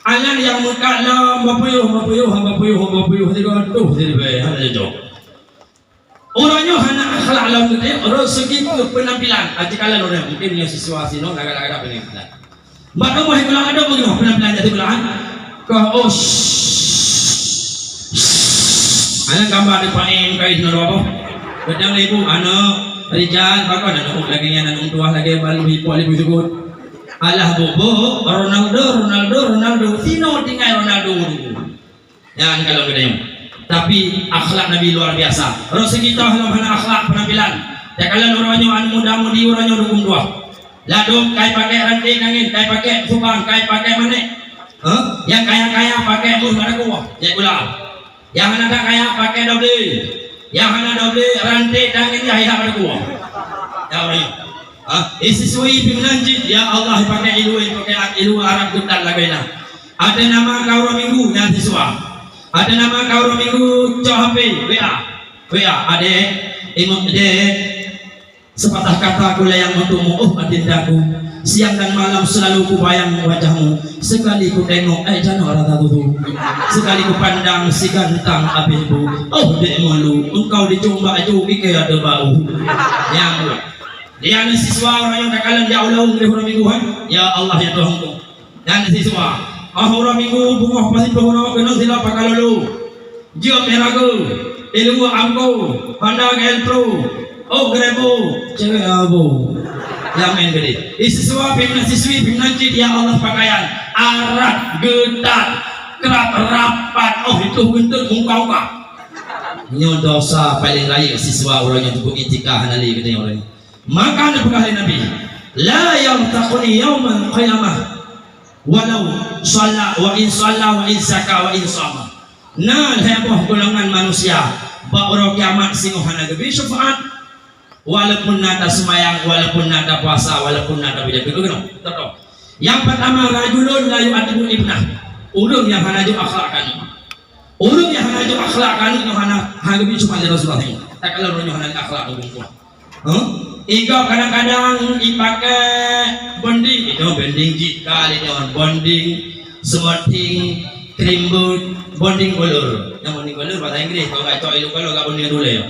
Aneuk nyang meukat lom bapuyuh, bapuyuh, bapuyuh, bapuyuh, tiga ratus ribée. Hana cocok. Ureuëng nyoe hana akhlak lom geutanyoe, ureuëng seugi keu peunampilan. Aji kala ureuëng mungkin nyoe siswa sinoe lagak-lagak peunampilan. Bak rumoh sikula ladôm beungoh peunampilan jak sikula, han? Kah, oh, aneuk gambar di paen kai sinoe dua boh. Kadang ibu aneuk rijal, pakon aneuk lagée nyan, aneuk tuah lagée balu ipok ibu sikut. Alah bobo, Ronaldo, Ronaldo, Ronaldo. Sinoe tinggai Ronaldo. Nyan kalau geutanyoe. Tapi akhlak Nabi luar biasa. Rasul kita lom hana akhlak peunampilan. Takalon ureuëng nyoe aneuk muda mudi ureuëng nyoe dukung dua. Ladôm kai pakai ranté tangen, kai pakai subang, kai pakai manék. Hah? Nyang kaya-kaya pakai muih mata kuah, jak gula. Nyang hana that kaya pakai doble. Nyang hana doble ranté tangen yah yah mata kuah. Ya Allah. Ah, isiswi pih meunan cit, ya Allah, pakai ilu, pakai ilu Arab geutan lagée na. Ada nama kau uroe Minggu nyan siswa. Ada nama kau uroe Minggu cok H P, W A. W A, adek, ingat dek, sepatah kata kulayang untukmu, oh adindaku. Siang dan malam selalu kubayang wajahmu. Sekali kutengok, eh, janoe rasa tutu. Sekali kupandang, si gantang abih bu. Oh dek malu, engkau dicium bak ju, ike ada bau. Nyang buet. Dia ni siswa ureuëng nyang takalon jak ulôn di uroe Minggu, han? Ya Allah, ya Tuhanku. Dan siswa, ah, uroe Minggu beungoh pasi peurunoe keuneuk sila pakalulu. Jeuem erago, ilu angko, Honda G L Pro, oh, grebo, cewek abo. Ya main gede. Isiswa pih meunan, siswi pih meunan cit, ya Allah, pakaian arat geutat, krab rapat, oh, itu geuntut muka-muka. Nyoe dosa paling rayeuk siswa ureuëng nyang teupeu itikah hana lé geutanyoe ureuëng. Maka neupeugah lé Nabi, "La yartaquni yaumal qiyamah walau shalla wa in shalla wa in zaka wa in shama." Na lhée boh golongan manusia bak uroe kiamat singoh hana geubri syeufaat, walaupun na taseumayang, walaupun na tapuasa, walaupun na tapuja. Beutôi keunoe? Beutôi. Nyang peurtama, rajulun la yu'addibu ibnah, ureuëng nyang hana jok akhlak keu aneuk. Ureuëng nyang hana jok akhlak keu aneuk nyoe hana, hana geubri syeufaat lé Rasulullah. Takalon ureuëng nyoe hana akhlak keu perempuan. Huh? Igob kadang-kadang ipakai bonding, itu bonding jika lé nyoe bonding, smoothing, cream boot, bonding color. Nyang bonding color bahasa Inggris, kalau nggak cok ilu color, nggak bonding dulu ya.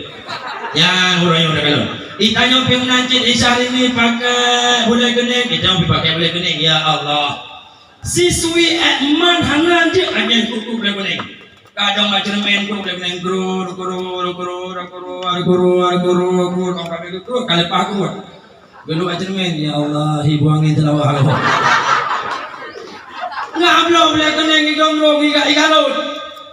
Nyang ureuëng nyoe takalon. Itanyoe pih meunan cit, Isyahrini pakai bulée keuning, itanyoe pih pakai bulée keuning. Ya Allah. Siswi ék man hana jeuet anyang kuku bulée keuning. Kadang macam main kuku bulée keuning, gru, gru, gru, gru, gru, gru, gru, gru, gru, kali pah gru. Geuluk macam main, ya Allah, ibu angin teulawah aku. Ngabloe bulée keuning di gombrong iga igalon.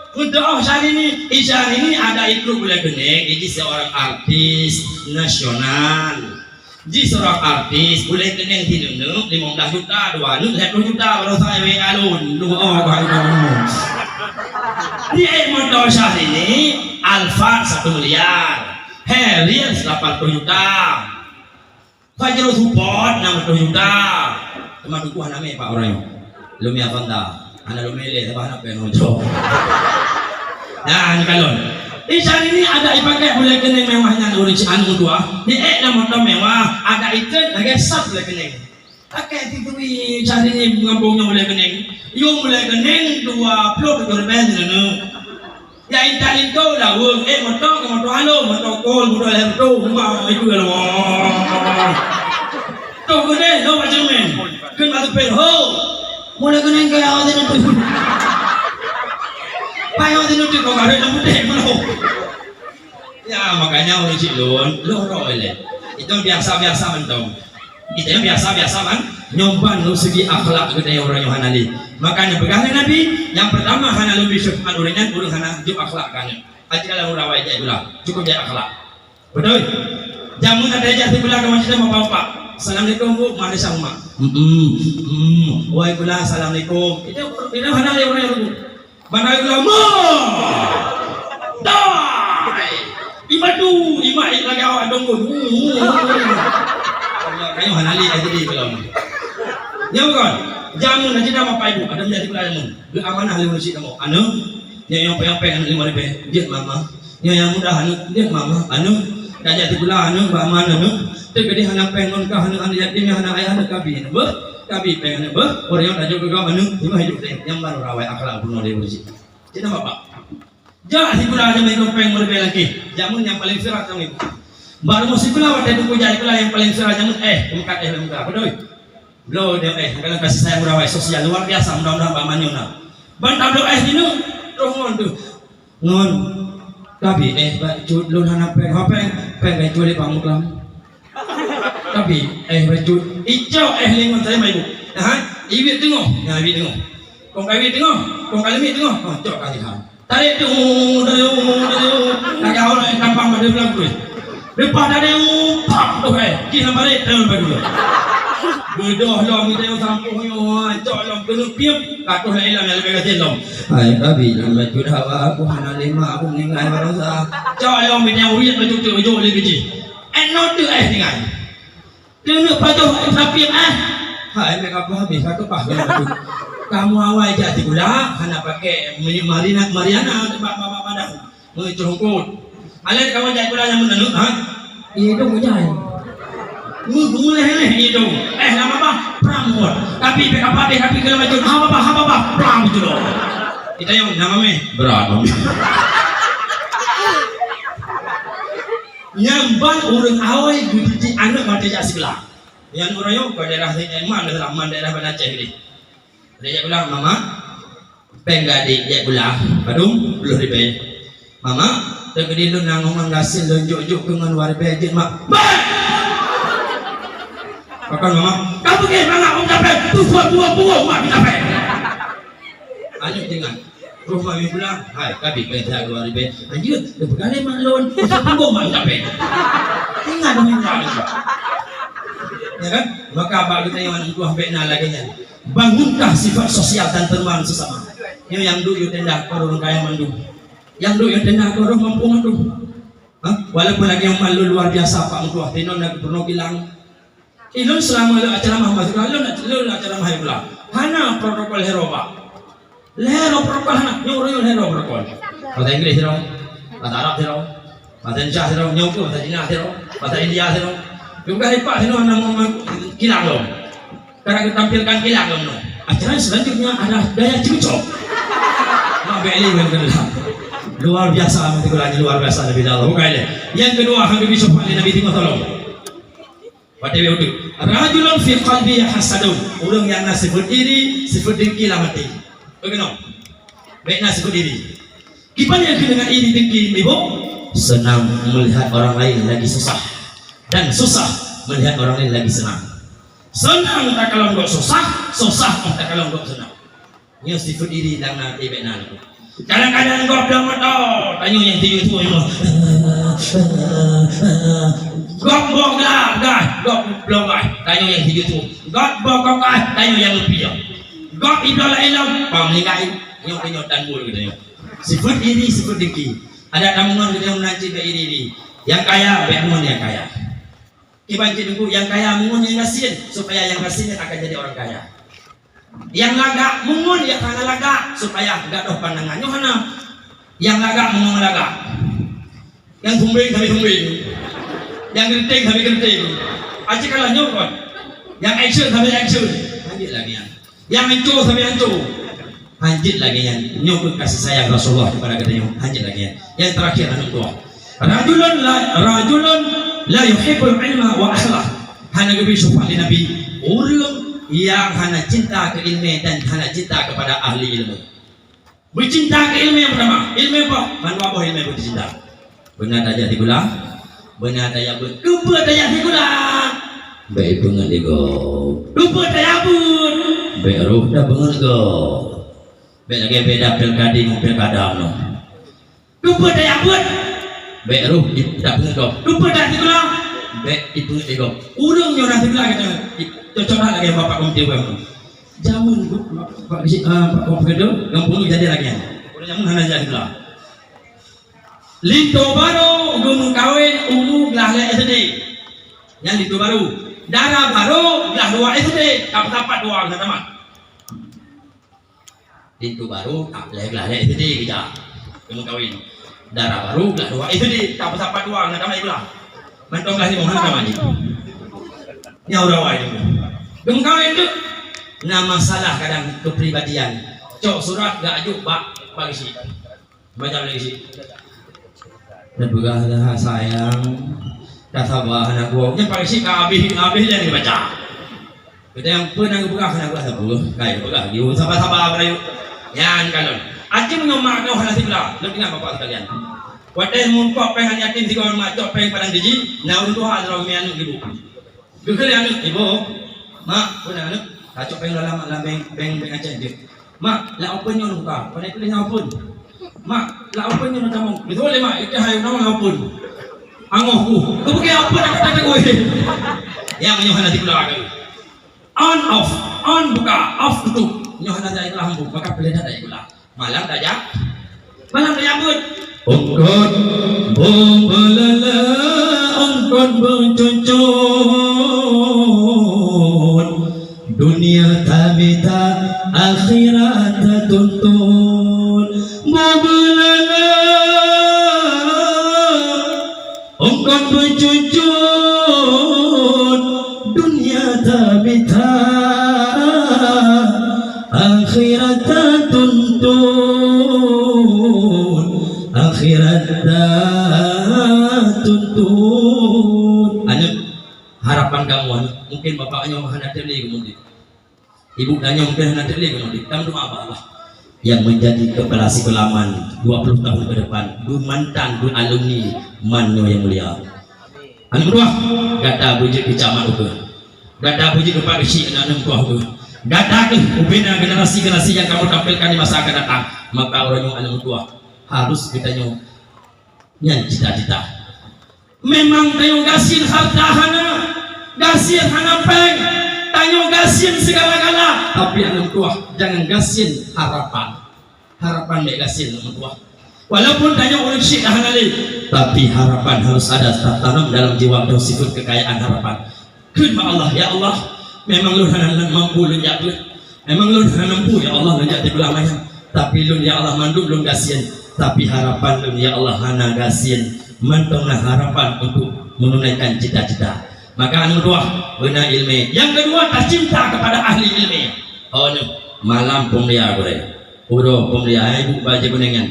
Untuk oh Syahrini, Syahrini ada ikut bulée keuning, ini seorang artis nasional. Jih seurang artis, bulée keunéng sineuk-neuk limong blaih juta, dua neuk lhée ploh juta, baroesa wéh alun. Dua, oh, baroesa. Di ék moto Syahrini, Alphard satu miliar. Harrier lapan ploh juta. Pajero Sport enam ratus juta. Teuma tuku hana mé pak ureuëng nyoe. Lumia Honda. Hana lumia lé, sabab hana péng ngon cok. Nah, ni kalon. Isyahrini ada ipakai bulée keunéng mewah nyan ureuëng si anu dua. Di ék na moto mewah, ada ikeu lagée sab bulée keunéng. Pakai titui Isyahrini ngambong nyang bulée keunéng. Yong bulée keunéng dua ploh tujoh ribée nyoe. Ya intat linto laweueng, éh moto, moto alo, moto kol, moto lem tu, ma itu laweueng. Toh geude, lo macam men. Keu batu pil ho. Mulai keunéng kaya awak tadi tu. Pai awak tadi tu kok ada yang putih belum. Ya makanya orang cik lon, lo roh le. Itu biasa-biasa mentong. Kita yang biasa-biasa kan, nyoban lo segi akhlak kita yang orang Yohana li. Makanya pegang Nabi, yang pertama hana lebih syafaat orang yang orang hana jok akhlak kan. Aja kalau urawai jak sikula, cukup jak akhlak. Betul? Jameun ada jak sikula ka masjid bapak-bapak. Assalamualaikum, Bu. Mari sama. Hmm. Hmm. Wai sikula, assalamualaikum. Itu, itu hana lé urang itu. Mana ulama? Dai. Imadu, ima lagi awak donggon. Kayu hana lé jadi belum. Nyo bukan. Jameun aja nama Pak Ibu, ada menjadi pelayan. Amanah lé urang cit kamu. Anu, nyo yang peng-peng anu lima ribu. Dia mama. Nyoe nyang muda aneuk, dia mama aneuk, tajak sikula aneuk, bak ma aneuk, teukeudeh hana péng ngon kah aneuk, aneuk yatim nyang hana ayah aneuk kabi aneuk beuh, kabi péng aneuk beuh, ureueng nyang tajak keu gob aneuk, teuma hidup teuh, nyang baru rawai akhlak bunoe lé ureueng cit. Cit na bapak. Jak sikula nyang meuhitung péng meureubai langkeh, jameun nyang paleng viral nyang ibu. Bak rumoh sikula watèe teungku jak sikula nyang paleng viral jameun éh, meukat éh lam muka, beutôi? Bloe dia éh, dalam kasih sayang urawai sosial luar biasa, mudah-mudahan bak ma nyoe na. Ban tabloe éh jinoe, troh ngon teuh. Ngon, tapi éh bacut lôn hana péng, ho péng, péng bacut lé bang muklam. Tapi éh bacut, icok éh lé ngon saya maibu. Nah, iwit teungoh, nah iwit teungoh. Kong ka iwit teungoh, kong ka leumiek teungoh, oh, cok ka lihat. Tarék tu, tarék tu, tarék tu. Lagèe awak nak gampang pada bulan tu. Lepas tarék tu, pam tu éh. Kih lam barét, tarék lam barét. Beudôh lom, kita yang sampoh nyoe, cok lom keuneuk piep, ka toh laén lam yang lebih kasih lom. Hai, Abi, lam bacut hawa, aku hana lima, aku meninggal barosa. Cok lom, bini yang urit, bacut tu, ujuk lagi ji. Eno tu éh tinggal. Keuneuk pajoh éh sapieng éh. Hai, meuka habéh, ka keupah keuneuk pajoh. Kamoe awai jak sikula, hana pakai minyeuk Marina, Mariana, bak, bak, bak badan. Meucurungkot. Alah kamoe jak sikula nyang meunan, ha? Idong jai. Mu-, muleh-leh idong. Éh, nama apa? Pramot. Tapi pek apa, pek tapi kalau macam, ha, apa, ha, apa, pram tu loh. Kita yang nama meh, berat. Nyang ban ureueng awai geudidik aneuk watèe jak sikula. Nyan ureueng nyoe keu daerah Saiman, daerah Man, daerah Banda Aceh deh. Dia jak sikula, "Mama, péng gadek jak sikula, padum ploh ribèe. Mama, teukeudi lôn na ngon gasien lôn jok-jok keu ngon dua ribèe jeuet, Mak." Bah! Pakon mama, "Kamu ke mama, Mak, minta péng? Tuh, buah, buah, buah, Mak, minta péng." Aneuk teuingat. Roh mami pulang, hai, kabi péng that dua ribèe. Anjir, dah berkali mak lôn, dah punggung mak minta péng. Ingat dong, ingat. Ya kan? Maka bak geutanyoe aneuk tuha bèk na lagèe nyan. Bangunkah sifat sosial dan terman sesama. Nyoe nyang duek yue tenda keu ureueng kaya mandum. Nyang duek yue tenda keu ureueng mampu mandum. Ha? Walaupun lagèe nyoe man lôn luar biasa Pak Meutuah, tinoe na gubernur kilang. Ilôn seulama lôn acara mahkamah sikula, lôn, lôn acara mahkamah sikula. Hana protokol hero, Pak. Hero protokol hana, nyoe ureueng nyoe hero protokol. Bahasa Inggris hero, bahasa Arab hero, bahasa Indonesia hero, nyoe pun bahasa Cina hero, bahasa India hero. Juga hebat hero nama kilang lom. Karena ditampilkan kilang lom. Acara selanjutnya ada gaya cucok. Mak Beli yang kedua. Luar biasa, nanti luar biasa lebih dalam. Bukan ini. Yang kedua, Habib Yusuf Ali Nabi Timur tolong. Watèe udép. Rajulun fi qalbihi hasadun. Ureueng nyang na sifeuet iri, sifeuet dengki lam até. Bagaimana? Bèk na sifeuet iri. Kiban nyang keuh deungon iri dengki, Ibu? Senang melihat orang lain lagi susah. Dan susah melihat orang lain lagi senang. Senang takalon gob susah, susah takalon gob senang. Nyoe sifeuet iri lam até bèk na. Kadang-kadang gob bloe moto, tanyoe nyang tujoh tuwoe nyoe. Gob boh glah, gah, gob bloe gah, tanyoe nyang tujoh tuwoe. Gob boh kokah, tanyoe nyang leupie. Gob ibloe laén lom, pam lingkai. Nyoe keuh nyoe tanggul geutanyoe. Sifeuet iri, sifeuet dengki. Adak tameungon geutanyoe meunan cit bèk iri-iri. Nyang kaya bèk meungon nyang kaya. Kiban cit teungku, nyang kaya meungon nyang gasien, supaya nyang gasien nyan akan jadi orang kaya. Nyang lagak meungon nyang hana lagak, supaya gadoh pandangan. Nyoe hana. Nyang lagak meungon lagak. Nyang sumbeng sabe sumbeng. Nyang geureuteng sabe geureuteng. Aci kalah nyoe kon. Nyang action sabe action. Lanjut lagi nyan. Nyang hanco sabe hanco. Hanjeuet lagèe nyan. Nyoe keuh kasih sayang Rasulullah kepada geutanyoe. Hanjeuet lagèe nyan. Yang terakhir, aneuk tuha. Rajulun la, rajulun la yuhibbul ilma wa ahlah. Hana geubri syafaat lé Nabi. Ureueng nyang hana cinta keu ilmu dan hana cinta kepada ahli ilmu. Beucinta keu ilmu yang pertama. Ilmu apa? Man dua boh ilmu beucinta. Beuna tajak sikula, beuna tajak beuet. Keupeue tajak sikula? Bèk ipeungeut lé gob. Keupeue tajak beuet? Bèk roh tapeungeut gob. Bèk lagèe beda pilkada ngon pilkada nyoe. Keupeue tajak beuet? Bèk roh di-, tapeungeuet gob. Keupeue tajak sikula? Bèk ipeungeuet lé gob. Ureueng nyoe na sikula gata, cocok that lagèe bapak komite ureueng. Jameun Pak, Pak, ah, Pak Komite, gampông jadi lagèe nyan. Ureueng jameun hana jak sikula. Linto Barô geumeukawen umu glah lhèe S D. Nyan Linto Barô. Dara Barô glah dua S D, ka peusapat dua na tamat. Linto Barô ka lhèe glah lhèe S D geujak geumeukawen. Dara Barô glah dua S D, ka peusapat dua na tamat sikula. Mantong glah limong hana tamat. Nyan ureueng awai tu. Geumeukawen tu na masalah kadang kepribadian. Cok surat geuajuk bak Pak Geuchik. Baca lagi sih. Neupeugah dah sayang, ka saba aneuk buah. Nyan Pak Geuchik ka abéh, abéh lé neubaca. Gata nyang peue nyang geupeugah aneuk buah sapeue? Ka geupeugah, geu saba-saba beurayeuk. Nyan kalon. Akhé meunyoe mak kah hana sikula, lôn ingat bapak sekalian. Watèe meurumpok péng aneuk yatim sigoe mak cok péng padang jiji, na ureueng tuha sidroe geumè aneuk ibu. Geukheun lé aneuk, "Ibu, mak, peue na aneuk? Tacok péng lôn lam, lam bank, bank, bank Aceh jeuet." "Mak, lam open nyoe lôn buka." Pane tuléh lam open. "Mak, lam open nyoe lôn tamong." Beutôi lé mak, itu hai nama lam open. Angoh ku. Keupeue open aku tak tahu. Ya, meunyoe hana sikula aku. On off, on buka, off tutup. Nyoe hana sikula hambung, maka peuleueh that sikula. Malam tajak, malam tajak beuet. Eungkôt beubeulala, eungkôt beucucôt. Dunia tamita, akhirat tatuntut. Beubeulala, eungkôt beucucôt, dunia tamita, akhirat tatuntut, akhirat tatuntut. Aneuk, harapan kamoe aneuk, mungkin bapak nyoe hana teuh lé keumudian. Ibu tanyoe mungkin hana teuh lé keumudian, tameudoa bak Allah. Yang menjadi kepala sekolah MAN dua puluh tahun ke depan, beumantan, beualumni MAN nyoe yang mulia. Aneuk meutuah, gata beujeuet keu camat ukeue. Gata beujeuet keu Pak Geuchik aneuk meutuah ukeue. Gata keuh ubena generasi-generasi yang kamoe tampilkan di masa akan datang. Maka uroe nyoe aneuk meutuah, harus geutanyoe nyan cita-cita. Memang tanyoe gasien harta hana, gasien hana péng, tanyoe gasien segala-gala, tapi aneuk meutuah jangan gasien harapan. Harapan bèk gasien aneuk meutuah. Walaupun tanyoe ureueng syik dah hana lé, tapi harapan harus ada tertanam dalam jiwa atau sifat kekayaan harapan. Kheun bak Allah, "Ya Allah, memang lôn hana mampu lôn jak beuet. Memang lôn hana mampu, ya Allah, lôn jak tiep lam manyang. Tapi lôn, ya Allah, mandum lôn gasien. Tapi harapan lôn, ya Allah, hana gasien. Mantong na harapan untuk menunaikan cita-cita." Maka aneuk meutuah, beuna ileumèe. Yang kedua, tacinta kepada ahli ileumèe. Oh, nyoe, malam peumulia gurèe. Uroe peumulia, hai ibu bajèe kunéng nyan.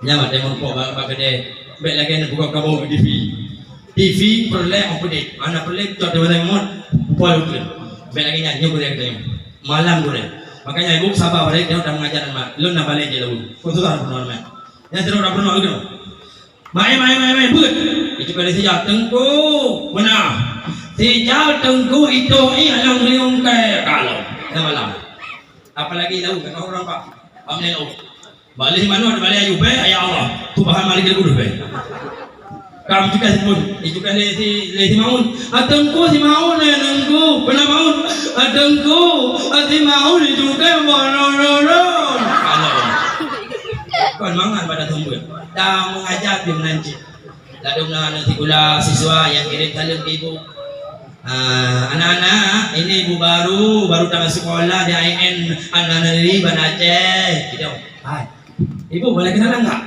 Nyan watèe meurumpok bak, bak keudè, bèk lagèe neupeugah kamoe di T V. T V peureulèe, oh, peudeh. Hana peureulèe, cok di balèe ngon, pukul ukeue. Bèk lagèe nyan, nyoe gurèe geutanyoe. Malam gurèe. Makanya ibu saba balèe, jangan tak mengajar anak. Lôn na balèe je lalu. Khususlah peurunoe. Nyan sidroe peurunoe geutanyoe. Mai, mai, mai, mai, beuet. Itu kali sijak teungku. Beuna. Sijak teungku itu, ih, alang liung kaya kalau. Nyan malam. Apalagi lalu, kata orang, Pak. Paham ni, lalu. Balèe manoe, balèe ayue, bèk, ya Allah. Tu bahan malik geulah bèk. Kam cukai pun, cukai lé si, lé si Maun. "Ah, teungku si Maun, eh, teungku. Pernah Maun? Ah, teungku, ah, si Maun cukai, ro, ro, ro." Kalau. Kon mangat pada tumbuk. Dah mengajar di menanti. Ladôm na aneuk sikula siswa nyang kirém saleuem keu ibu. Ah, anak-anak, ini ibu baru, baru tamat sekolah di I N An-Nahri Banda Aceh. Gitu. Hai. Ibu boleh kenalan enggak?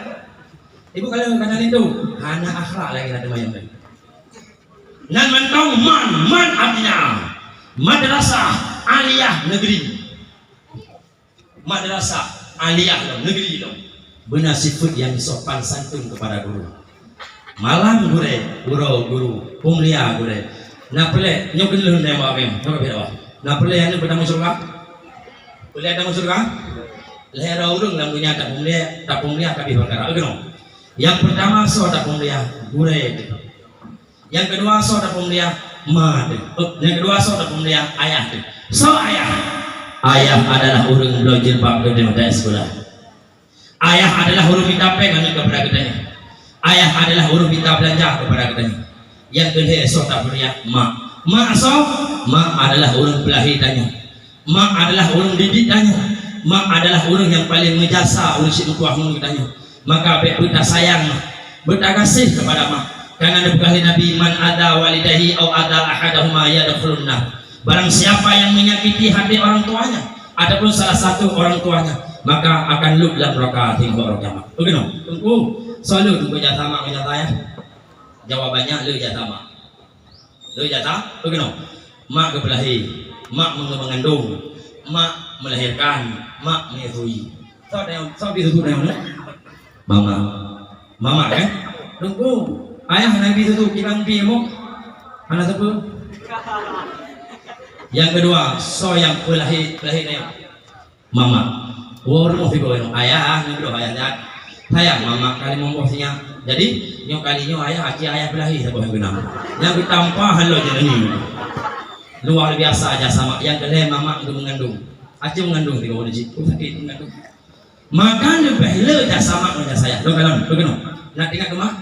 Ibu kalau kenalin tu, hana akhlak lagi nak temayang. Nan mantong MAN, MAN artinya Madrasah Aliyah Negeri. Madrasah aliyah lom, negeri lom. Beuna sifeuet nyang sopan santun kepada guru. Malam gurèe, uroe guru, peumulia gurèe. Na peureulèe, nyoe keuneulheueh nyoe bak nyoe, nyoe ka beda. Na peureulèe aneuk peutamong syeuruga? Peureulèe tamong syeuruga? Lhèe droe ureueng lam donya tapeumulia, tapeumulia ka abéh peukara. Keunoe. Nyang peurtama soe tapeumulia? Gurèe teuh. Nyang keudua soe tapeumulia? Ma teuh. Oh, nyang keudua soe tapeumulia? Ayah teuh. Soe ayah? Ayah adalah ureueng bloe jilbab geutanyoe di sikula. Ayah adalah ureuëng mita péng aneuk keupada geutanyoe. Ayah adalah ureuëng mita beulanja keupada geutanyoe. Nyang keulhèe soe tapeuriak, mak. Mak soe? Mak adalah ureuëng peulahé tanyoe. Mak adalah ureuëng didik tanyoe. Mak adalah ureuëng nyang paleng meujasa ureuëng syiek meutuah ngon geutanyoe. Maka bék beutasayang, beutagaséh keupada mak. Karena geupeugah lé Nabi, "Man adza walidaihi au adza ahadahuma yadkhulun nar." Barang siapa yang menyakiti hati orang tuanya ataupun salah satu orang tuanya, maka akan lheueh lam neraka hingga uroe kiamat. Begitu. Teungku, soe lheueh teungku jasa mak, jasa ayah? Jawabannya lheueh jasa mak. Lheueh jasa, begitu. Mak geupeulahé, mak mengandung, mak melahirkan, mak menyusui. Soe nyang, soe bi susu nyang mana? Mama. Mama, kan? Teungku, ayah hana bi susu, kiban bi mo? Hana sapeue? Nyang keudua, soe nyang peulahé, peulahé nyoe? Mama. Woe rumoh sigoe nyoe, ayah, nyoe keudua ayah nyan. Sayang mama kali meuboh sinyak. Jadi, nyoe kali nyoe ayah, aci ayah peulahé saboh nyang keunam. Nyang geutampa halo jeuet nyoe. Luar biasa jasa mak, nyang keulhèe mama geumeungandung. Aci meungandung sigoe nyoe cit. Oh, sakét meungandung. Maka leubeh le jasa mak ngon jasa ayah. Lôn kalon, beugeunoe. Na teuingat keu mak?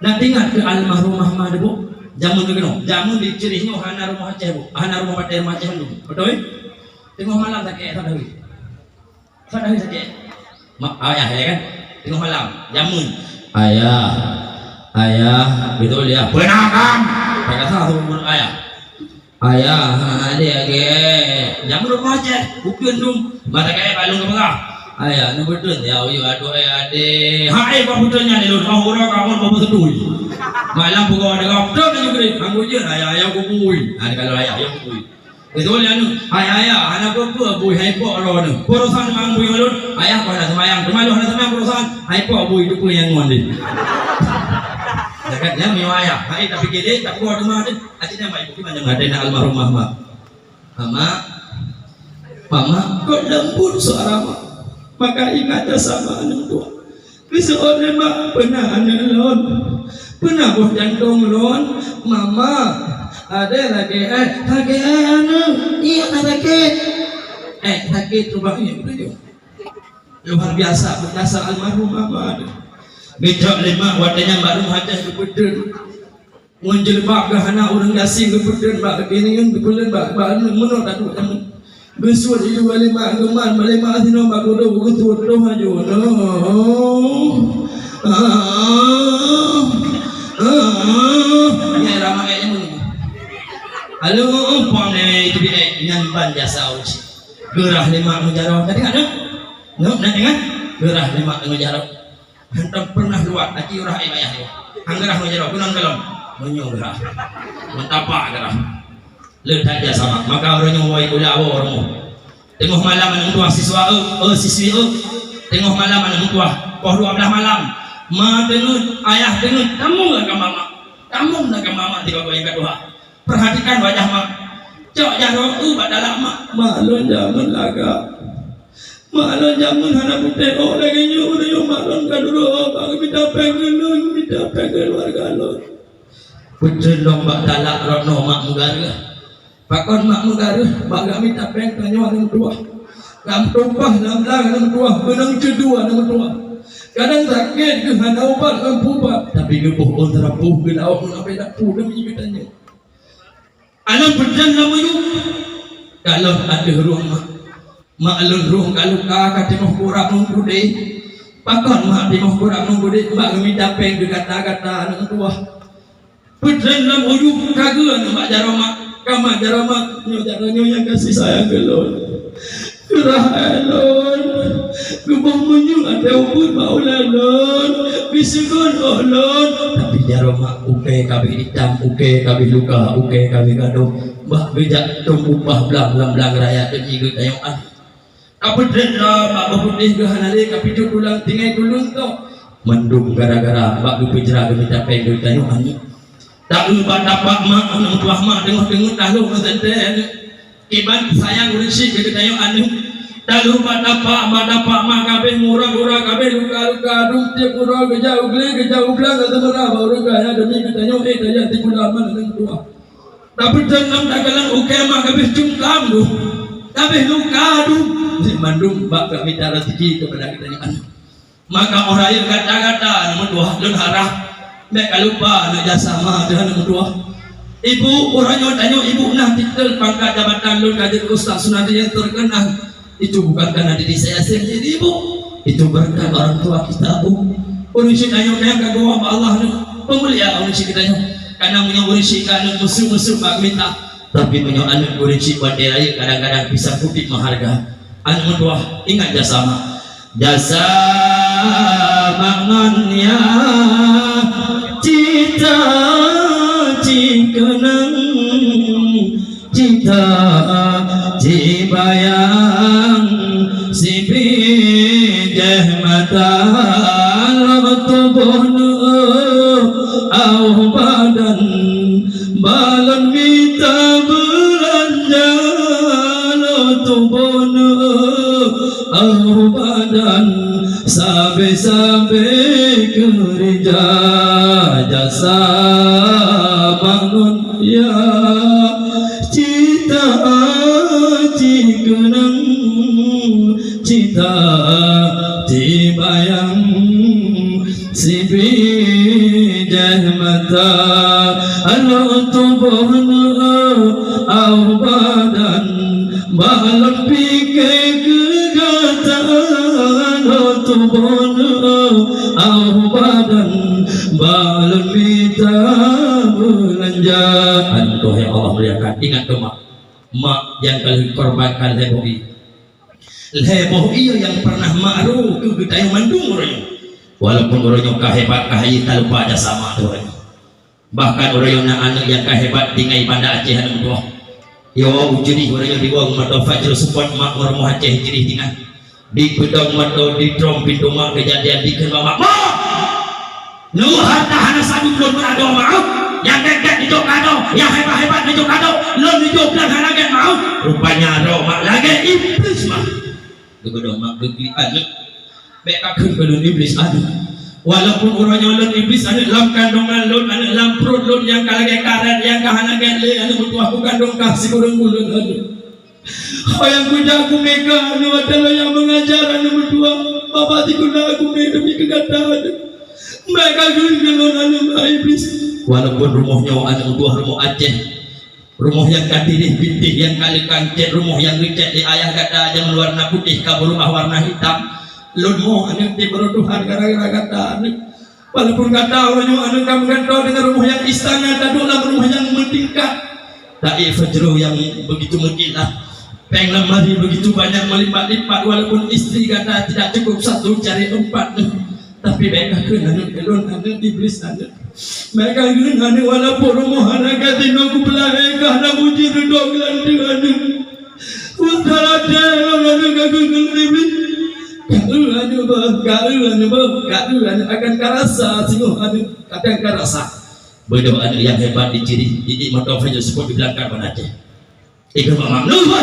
Na teuingat keu almarhumah ma deuh, Bu? Jameun beugeunoe. Jameun di Ceureih nyoe hana rumoh Aceh, Bu. Hana rumoh batèe rumoh Aceh mandum. Beutôi? Teungoh malam sakét, eh, sadari. Sadari sakét. Mak, ayah, ya kan? Teungoh malam. Jameun. Ayah. Ayah. Beutôi, ya. Beuna kan? Tak kasa suruh mulut ayah. Ayah, ha, adék, agé. Nyang meunurot Aceh, bukon dum. Mata kaya balong keupeugah. Ayah, neubeutôi, ya, uyuek adoe, adék. Hai, bak beutôi nyan lôn, oh, uroe kamoe bak beutôi. Malam pukul ada beutôi nyan geuri. Kamoe jeuet, ayah, ayah kubui. Ha, kalau ayah, ayah kubui. Beutôi nyan, hai, ayah, hana peue-peue, bui, hai, pok, lo, nyoe. Urosan mang bui ulôn, ayah, kau hana seumayang. Teuma lôn hana seumayang, urosan, hai, pok, bui, tu peue nyang ngon deh. Dekat nyan, meunyoe ayah, hai, tapi kiri, tak kuat rumah deh. Akhirnya mak ibu gimana mengadai nak almarhumah mak? Mama, mama, kok lembut suara mak. Maka ingat jasa mak aneuk tuha. Geuseuôt lé mak peuna aneuk lôn. Peuna boh jantong lôn. Mama, adék lagèe, eh, lagèe aneuk. Iya na sakét. Eh, sakét rubah iya beutôi. Luar biasa, jasa almarhum mama. Geucok lé mak watèe nyan baru hajat geupeutreun. Ngon jilbab geuh hana ureueng gasien geupeutreun bak keubineuen geupeuleueng bak, bak aneuk meunoe taduek jameun. Geusuet ilu bak lima geuman, bak lima sinoe bak gudong geusuet troh laju. Ah, ah, ah. Nyan ramai ayat jameun. Halo, pom deh, itu binek nyan ban jasa uci. Geurah lima meujaroe. Tadi ingat tu? Nyoe, nak ingat? Geurah lima meujaroe. Hantom pernah luwat, aci urah ayah nyoe. Hang geurah ngon jaroe, keunan galom. Meunyoe geurah. Meutapak geurah. Le that jasa mak. Maka uroe nyoe woe ula woe rumoh. Teungoh malam aneuk meutuah siswa eu, eu siswi eu. Teungoh malam aneuk meutuah, poh dua belas malam. Ma teungeut, ayah teungeut, tamong lam kama mak. Tamong lam kama mak tiga nyang ka tuha. Perhatikan wajah mak. Cok jaroe eu bak dalam mak. Mak lôn jameun lagak. Mak lôn jameun hana putéh ôk lagèe nyoe, uroe nyoe mak lôn ka dudoe ôk bak geumita péng keu lôn, geumita péng keu keuluwarga lôn. Peutreun lom bak talak rot noe mak meugareuh. Pakon mak meugareuh? Bak geumita péng tanyoe aneuk meutuah. Lam tumpah lam blang aneuk meutuah, beunang ceudu aneuk meutuah. Kadang sakét geuh hana ubat lam pubat, tapi geuboh ôn teurapoh geulawok ngon abée dapu demi geutanyoe. Aneuk peutreun lam miyueb, ka lheueh ateueh rueng mak. Mak lôn rueng ka luka ka teungoh kurap ngon gudé. Pakon mak teungoh kurap ngon gudé bak geumita péng keu gata-gata aneuk meutuah. Peutreun lam miyueb ka geu aneuk bak jaroe mak, ka mak jaroe mak, nyoe jaroe nyoe nyang gaséh sayang keu lôn. Geurah lôn, geuboh miyueb ateueh ubeut bak ulèe lôn, geuseugon ôk lôn. Tapi jaroe mak ukèe ka abéh itam, ukèe ka abéh luka, ukèe ka abéh gadôh. Bah geujak tom upah blang lam blang raya demi geutanyoe aneuk. Ka peutreun lom bak beuputéh geuh hana lé, ka picut tulang tinggai tuleueng tok. Mandum gara-gara bak geupeujra geumita péng geutanyoe aneuk. Taeu bak tapak mak, aneuk meutuah mak teungoh teungeut tahlôh ngon santée aneuk. Kiban sayang ureueng syiek keu geutanyoe aneuk. Tahlôh bak tapak, bak tapak mak ka abéh mura-mura, ka abéh luka-luka, dum tiep uroe geujak u glé, geujak u blang, ka teumeurah bak ureueng kaya demi geutanyoe, eh, tajak sikula mak aneuk meutuah. Tapi teungoh takalon ukèe mak ka abéh cungkam dum, ka abéh luka dum. Nyan mandum bak geumita raseuki keupada geutanyoe aneuk. Maka 'oh rayeuk gata-gata aneuk meutuah, lôn harap bèk ka lupa aneuk jasa ma teuh aneuk meutuah. Ibu, uroe nyoe tanyoe ibu na titel pangkat jabatan lôn ka jeuet ustaz sunat nyang terkenal. Itu bukan karena diri saya sendiri, Bu. Itu berkat orang tua kita, Bu. Ureueng syik tanyoe nyang ka geuwoe bak Allah nyoe. Peumulia ureueng syik tanyoe. Karena meunyoe ureueng syik ka aneuk meuseu-meuseu bak mita. Tapi meunyoe aneuk ureueng syik watèe rayeuk kadang-kadang pisang kutik meuharga. Aneuk meutuah, ingat jasa ma. Jasa ma ngon yah cita cit keunong, cita cit bayang, sibijèh mata lom tuboh neuh, 'oh badan Balon mita beulanja lôn tuboh neuh, 'oh badan sabé-sabé keureuja jasa ma ngon yah cita cit keunong, cita cit bayang. Sibijèh mata lôn tuboh neuh, 'oh badan balon pike keu gata lôn tuboh neuh, 'oh badan balon mita beulanja. Aduh, ya Allah muliakan, ingat keu mak. Mak nyang ka lheueh korbankan lhèe boh ié. Lhèe boh ié nyang pernah mak ro keu geutanyoe mandum uroe nyoe. Walaupun uroe nyoe ka hebat, ka hayeu, talupa jasa mak teuh uroe nyoe. Bahkan uroe nyoe na aneuk nyang ka hebat tinggai Banda Aceh aneuk meutuah. Yo, ujeurih uroe nyoe diwoe meuto Fajrul Support mak ngon rumoh Aceh jeurih tinggai. Dipeudong meuto di trom pintoe mak keujadian dikheun bak mak. Mak! Neuharta hana sadum lôn peuadoe meu'ah. Nyang gèt-gèt neujok kado, nyang hebat-hebat neujok kado, lôn neujok blang hana gèt meu'ah. Rupanya droe mak lagèe Iblih mah. Geubeudôh mak geuklik aneuk. Bèk takheun keu lôn Iblih aneuk. Walaupun uroe nyoe lôn Iblih aneuk lam kandongan lôn, aneuk lam pruet lôn nyang ka lagèe karet nyang ka hana gèt lé aneuk meutuah kukandong ka sikureueng buleuen aneuk. Ho nyang kujak gumé kah aneuk watèe lôn nyang meungajar aneuk meutuah, babah sikula gumé demi keu gata aneuk. Bèk ka geundeung lôn aneuk Iblih. Walaupun rumoh nyoe aneuk meutuah rumoh Aceh, rumoh nyang ka tireh bintéh nyang ka leukan cét, rumoh nyang geucét lé ayah gata jameun warna putéh ka beurubah warna hitam, lôn mo aneuk teuh baroe Tuhan gara-gara gata aneuk. Walaupun gata uroe nyoe aneuk ka meugantoe deungon rumoh nyang istana, taduek lam rumoh nyang meutingkat, taék fajroh nyang begitu meukilat, péng lamari begitu banyak meulipat-lipat, walaupun istri gata tidak cukup satu, cari empat, tapi bèk ka kheun aneuk lôn aneuk Iblih aneuk. Bèk ka kheun aneuk walaupun rumoh hana geutanyoe kupeulahé ka hana bujur ridho geulanteue aneuk. Watèe lagèe lôn aneuk ka geukheun Iblih. Ka eu aneuk beuh, ka eu aneuk beuh, ka eu aneuk akan karasa singoh aneuk akan karasa. Beudôh aneuk nyang hebat dicirih, didik meuto Fajrul Support di beulangkat Banda Aceh. Ikheun bak mak, "Nyoe,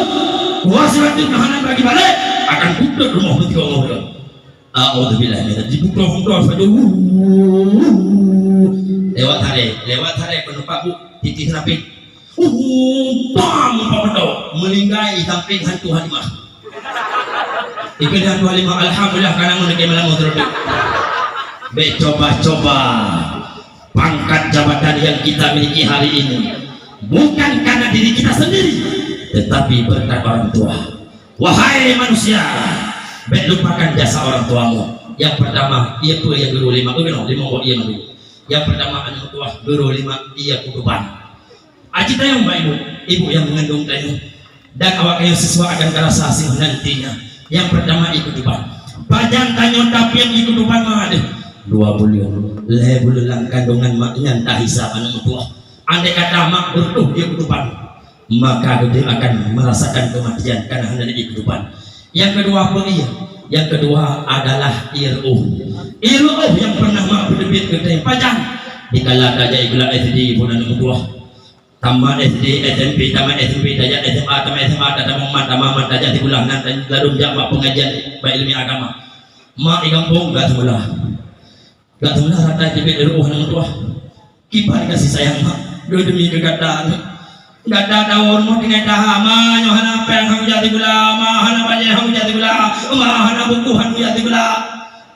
kuasa ratus tahanan bagi balek, akan kutot rumoh beutiga ngoh lôn." A'udzubillah min dzalik. Diputoh-putoh Fajrul. Lewat haré, lewat haré penumpang bu, titis rapit. Uhu, bam, bam, bam, meulinggai sampéng hantu Halimah. Ikheun hantu Halimah, "Alhamdulillah, kana ngon lagèe malam ngon seureudeuk." Bèk coba-coba pangkat jabatan yang kita miliki hari ini bukan karena diri kita sendiri, tetapi berkat orang tua. Wahai manusia, bèk lupakan jasa orang tuamu. Yang pertama, ié peue nyang geuro lé mak, eh, no, limong buah ié mandum. Yang pertama, aneuk meutuah geuro lé mak ié keutuban. Aci tanyoe bak ibu, ibu nyang meungandong tanyoe, dan awak tanyoe siswa akan karasa singoh nantinya. Yang pertama, ié keutuban. Pajan tanyoe tapiep ié keutuban ma deuh? Dua buleuen, lhèe buleuen lam kandongan mak nyan tahisab aneuk meutuah. Andai kata mak beureutoh ié keutuban, maka geutanyoe akan merasakan kematian karena hana ié keutuban. Yang kedua, apa ié? Yang kedua adalah ié reu'oh. Ié reu'oh nyang pernah mak peuteubiet keu geutanyoe pajan. Dikala tajak sikula S D pun aneuk meutuah. Tamat S D, S M P, tamat S M P, tajak S M A, tamat S M A, tatamong mat, tamat mat, tajak sikula nan, ladôm jak bak pengajian bak ileumèe agama. Mak di gampông, gak sikula. Gak sikula rata jibit di rumoh aneuk meutuah. Kiban kasih sayang mak, demi keu gata aneuk. Gata tawoe rumoh tinggai taha, "Ma, nyoe hana pèng han kujak sikula, ma, hana bajèe han kujak sikula, ma, hana buku han kujak sikula."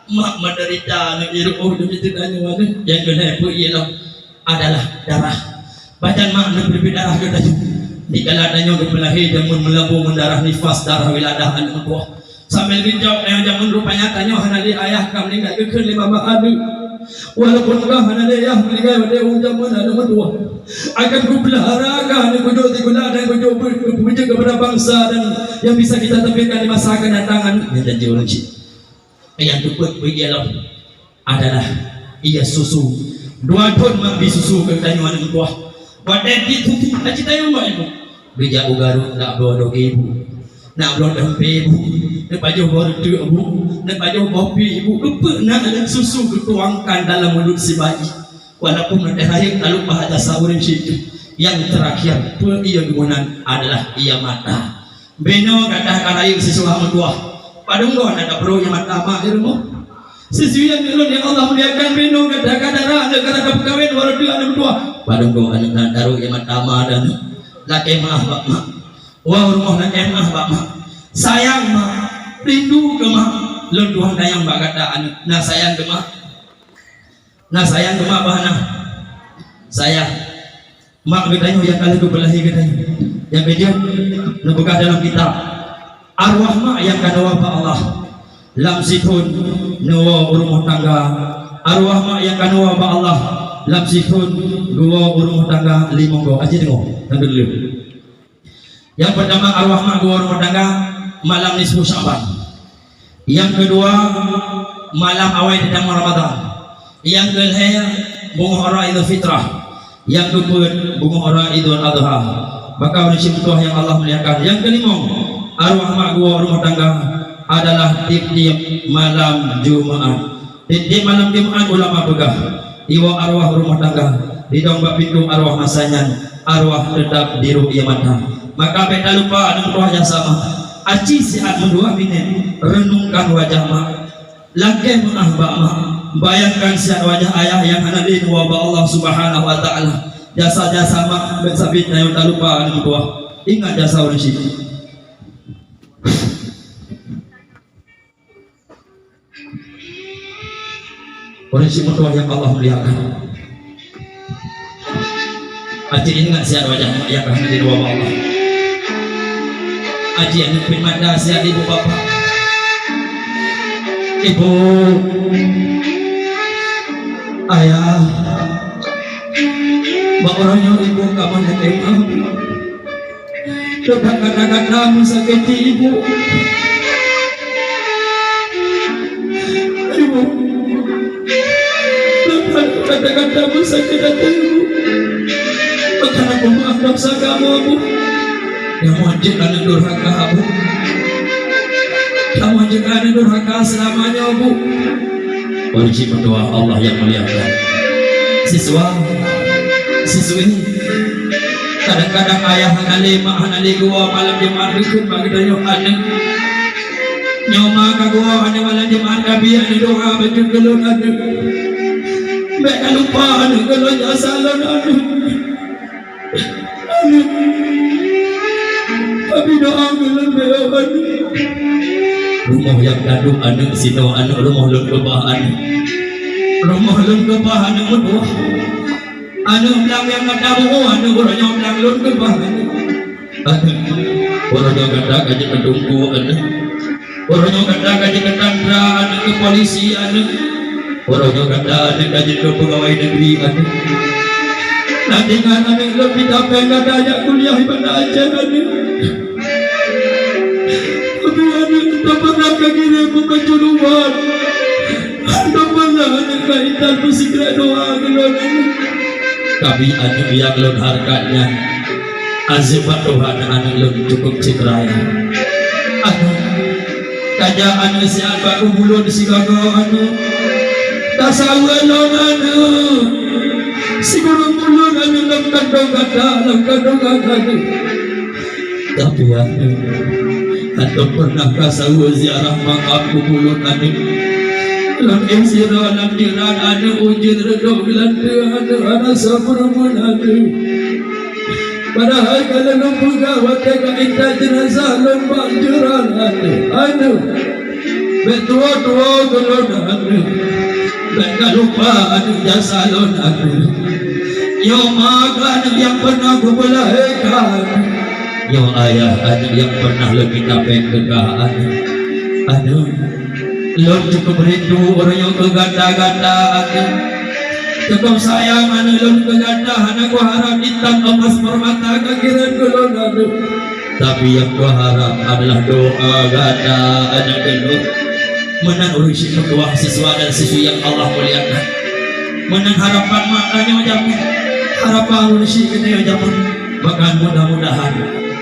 Mak menderita aneuk iruh demi tanyoe aneuk nyang keuneuk peuilang adalah darah. Pajan mak neupeubiet darah keu tanyoe. Dikala tanyoe geupeulahé jameun meulabu ngon darah nifas, darah wiladah aneuk meutuwah. Sambil geujaweueb nyang jameun rupanya tanyoe hana lé ayah ka meuninggai geukheun lé mama aneuk. Walaupun ka hana lé ayah meuninggai watée u jameun aneuk meutuwah, akan kupeulahara ka aneuk beudôh sikula dan beudôh beupeujeuet keupada bansa dan yang bisa kita tampilkan di masa akan datang aneuk nyan janji ureueng cit. Nyang teupeu bagi lom adalah ia susu. Dua thon mak bri susu keu tanyoe aneuk meutuwah. Watée bri susu aci tanyoe mak ibu. Geujak u Garut nak bloe dogée ibu. Nak bloe tempe ibu. Nak pajoh boh reuteuek ibu. Nak pajoh boh pi ibu. Keupeue nak susu geutuangkan dalam mulut si bayi. Walaupun watée rayeuk talupa jasa ureueng syiek. Nyang terakhir, peue ia geugunan adalah ia mata. Binoe gata ka rayeuk siswa meutuwah. Padum goe na tapeurok ia mata mak di rumoh? Siswa nyang ulôn nyang Allah muliakan, binoe gata ka dara aneuk gata ka peukawen walau dua aneuk meutuwah. Padum goe aneuk na tapeurok ia mata mak dan lakée meu'ah bak mak. Woe rumoh lakée meu'ah bak mak. Sayang mak, rindu keu mak. Lôn tuan dayang bak gata aneuk na sayang keu mak. Na sayang keu mak bah na? Sayang. Mak geutanyoe nyang ka lheueh geupeulahé geutanyoe. Nyang keujeuet neupeugah dalam kitab, arwah mak nyang ka neuwoe bak Allah lam sithon neuwoe u rumoh tangga. Arwah mak nyang ka neuwoe bak Allah lam sithon geuwoe u rumoh tangga limong goe. Aci deungoe, nyang keudua. Nyang peurtama, arwah mak geuwoe rumoh tangga malam nisfu Sya'ban. Nyang keudua, malam awai teutamong Ramadan. Nyang keulhée, beungoh uroe Idul Fitrah. Nyang keupeuet, beungoh uroe Idul Adha. Maka ureueng syiek meutuwah nyang Allah muliakan. Nyang keulimong, arwah mak geuwoe rumoh tangga adalah tieb-tieb malam Jumat. Tieb-tieb malam Jumat ulama peugah, iwoe arwah rumoh tangga, didong bak pintoe arwah masa nyan, arwah teutap dirok ie mata. Maka bék talupa aneuk meutuwah jasa mak. Aci siat meudua minét, renungkan wajah mak. Lakée meu'ah bak mak. Bayangkan siat wajah ayah nyang hana lé neuwoe bak Allah Subhanahu wa Ta'ala. Jasa-jasa mak bék sabé tanyoe talupa aneuk meutuwah. Ingat jasa ureueng syiek. Ureueng syiek meutuwah nyang Allah muliakan. Aci ingat siat wajah mak nyang ka hana lé neuwoe bak Allah. Aci aneuk pih mata siat ibu bapak. Ibu, ayah, bak uroe nyoe ibu ka meuneuk teurimong. Teuka gata-gata meusakét ibu. Ibu. Teuka gata-gata meusakét até ibu. Maka na peumaaf dosa kamoe, Bu. Kamoe jeuet aneuk durhaka, Bu. Kamoe jeuet aneuk durhaka seulama nyoe, Bu. Ureueng syiek meutuwah Allah nyang muliakan. Siswa, siswi, kadang-kadang ayah hana lé, mak hana lé geuwoe malam Jumat geukheun bak geutanyoe aneuk. Nyoe ma ka geuwoe aneuk malam Jumat, tapi aneuk doa bacut keu lôn aneuk. Bék ka lupa aneuk keu lôn jasa lôn aneuk. Tapi doa keu lôn beu aneuk. Rumoh nyang gadôh aneuk sinoe, aneuk rumoh lôn keubah aneuk. Rumoh lôn keubah aneuk meutuwah. Aneuk blang nyang gata beuo aneuk, uroe nyoe blang lôn keubah aneuk. Aneuk, uroe nyoe gata ka jeuet keu teungku aneuk. Uroe nyoe gata ka jeuet keu tantara aneuk, keu polisi aneuk. Uroe nyoe gata aneuk ka jeuet keu peugawai negeri aneuk. Na tinggai aneuk lôn mita péng gata jak kuliah i Banda Aceh aneuk. Tapi aneuk hana pernah ka kirém bukan culuan. Hana pernah aneuk ka intat peusikrek doa keu lôn aneuk. Tapi aneuk nyang lôn hareukat nyan, azeub bak Tuhan aneuk lôn cukup cit raya. Aneuk, tajak aneuk siat bak kubu lôn sigoe-goe aneuk. Tasaweue lôn aneuk. Sikureueng buleuen aneuk lam kantong gata, lam kantong gata aneuk. Tapi aneuk, hana pernah ka saweue ziarah makam kubu lôn aneuk. Lôn éh sidroe lam jeurat aneuk, ujeuen reudôk geulanteue aneuk, hana soe peurumoh aneuk. Padahai ka lôn peugah watée ka intat jeunazah lôn bak jeurat aneuk. Aneuk. Bèk tuwo-tuwo keu lôn aneuk, bèk ka lupa aneuk jasa lôn aneuk. Nyoe ma keu aneuk nyang pernah kupeulahèkan. Nyoe ayah aneuk nyang pernah lôn mita péng keu kah aneuk. Aneuk, lôn cukup rindu uroe nyoe keu gata-gata aneuk. Cukup sayang aneuk lôn keu gata, hana kuharap intan emas permata ka kirém keu lôn aneuk. Tapi nyang kuharap adalah doa gata aneuk lôn. Meunan ureueng syiek meutuwah, siswa dan siswi nyang Allah muliakan. Meunan harapan mak tanyoe jameun, harapan ureueng syiek geutanyoe jameun. Bahkan mudah-mudahan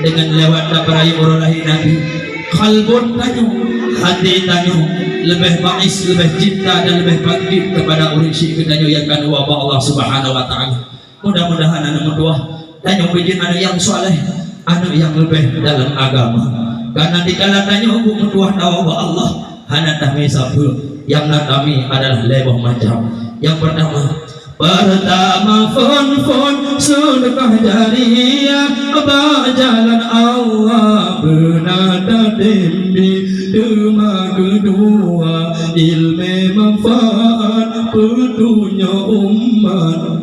dengan lewat tapeurayeuk uroe lahé Nabi, kalbon tanyoe, hati tanyoe leubeh bangis, leubeh cinta dan leubeh bangkit kepada ureueng syiek geutanyoe nyang ka neuwoe bak Allah Subhanahu wa Taala. Mudah-mudahan aneuk meutuwah tanyoe beujeuet aneuk nyang saleh, aneuk nyang leubeh dalam agama. Karena dikala tanyoe buet meutuwah tawoe bak Allah, hana tamé sapeue, nyang na tamé adalah lhèe boh macam. Nyang pertama, pertama phon-phon sedekah jariah bak jalan Allah beuna tatem bi, teuma keudua ilmé manfaat peutunyok umat.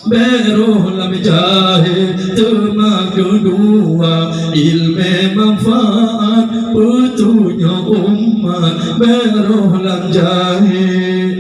Bèk roh lam jahé, teuma keudua ilmé manfaat peutunyok umat. Bèk roh lam jahé.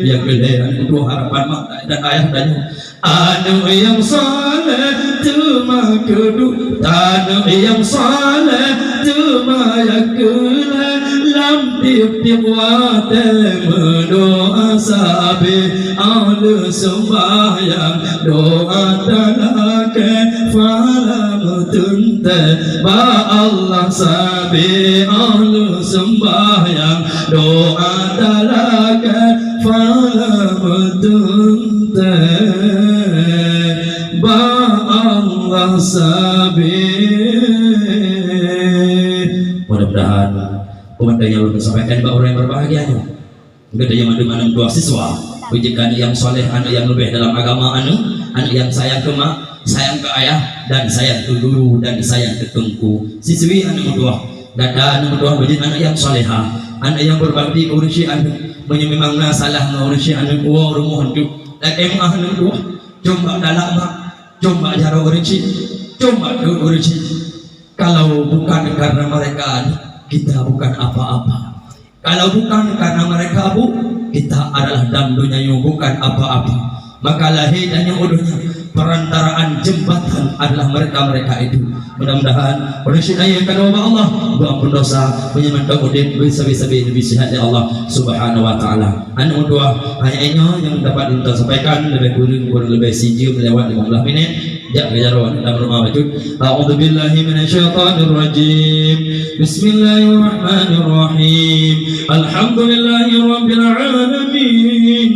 Nyang keulhèe, aneuk meutuwah, harapan mak dan ayah tanyoe. Aneuk nyang saleh teuma keudu-, aneuk nyang saleh teuma nyang keulhèe lam tiep-tiep watèe meudoa sabe. Óh lheueh seumbahyang doa talakèe, pahala meuteuntèe bak Allah sabe. Óh lheueh seumbahyang doa talakèe, pahala meuteuntèe bak Allah sabe. Mudah-mudahan peumantong nyang lôn sampaikan bak ureueng nyang berbahagia nyoe. Geutanyoe mandum aneuk dua siswa, beujeuet aneuk nyang saleh, aneuk nyang leubeh dalam agama aneuk, aneuk nyang sayang keu mak, sayang keu ayah, dan sayang keu guru, dan sayang keu teungku. Siswi aneuk meutuwah, gata aneuk meutuwah beujeuet aneuk nyang salehah, aneuk nyang beubakti keu ureueng syiek aneuk. Meunyoe memang na salah ngon ureueng syiek aneuk, woe rumoh antu. Lakèe meu'ah aneuk meutuwah, com bak galak mak, com bak jaroe ureueng syiek, com bak keu ureueng syiek. Kalau bukan karena mereka, kita bukan apa-apa. Kalau bukan karena mereka, Bu, kita adalah dalam dunia ini bukan apa-apa. Maka lahé tanyoe u donya, perantaraan jembatan adalah mereka-mereka itu. Mudah-mudahan ureueng syiek nyang ka neuwoe bak Allah, beuampôn dosa, meunyoe mantong udép, beusabe-sabe, neubri sihat lé Allah Subhanahu wa Taala. Aneuk meutuwah, hanya nyoe nyang dapat lôn sampaikan, leubeh kureueng, kureueng leubeh sijeuem lewat lima belas minit. Jak keu jaroe, dan rumah bacut. A'udzubillahi minasyaitonirrajim. Bismillahirrahmanirrahim. Alhamdulillahirabbil alamin.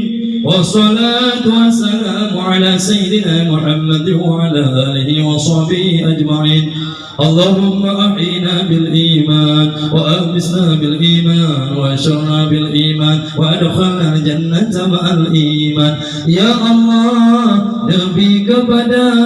Wassalatu wassalamu ala sayyidina Muhammad wa ala alihi wa sahbihi ajma'in. Allahumma ahyina bil iman, wa amisna bil iman, wa asyurna bil iman, wa adkhilna jannata ma'al iman. Ya Allah, neubri keupada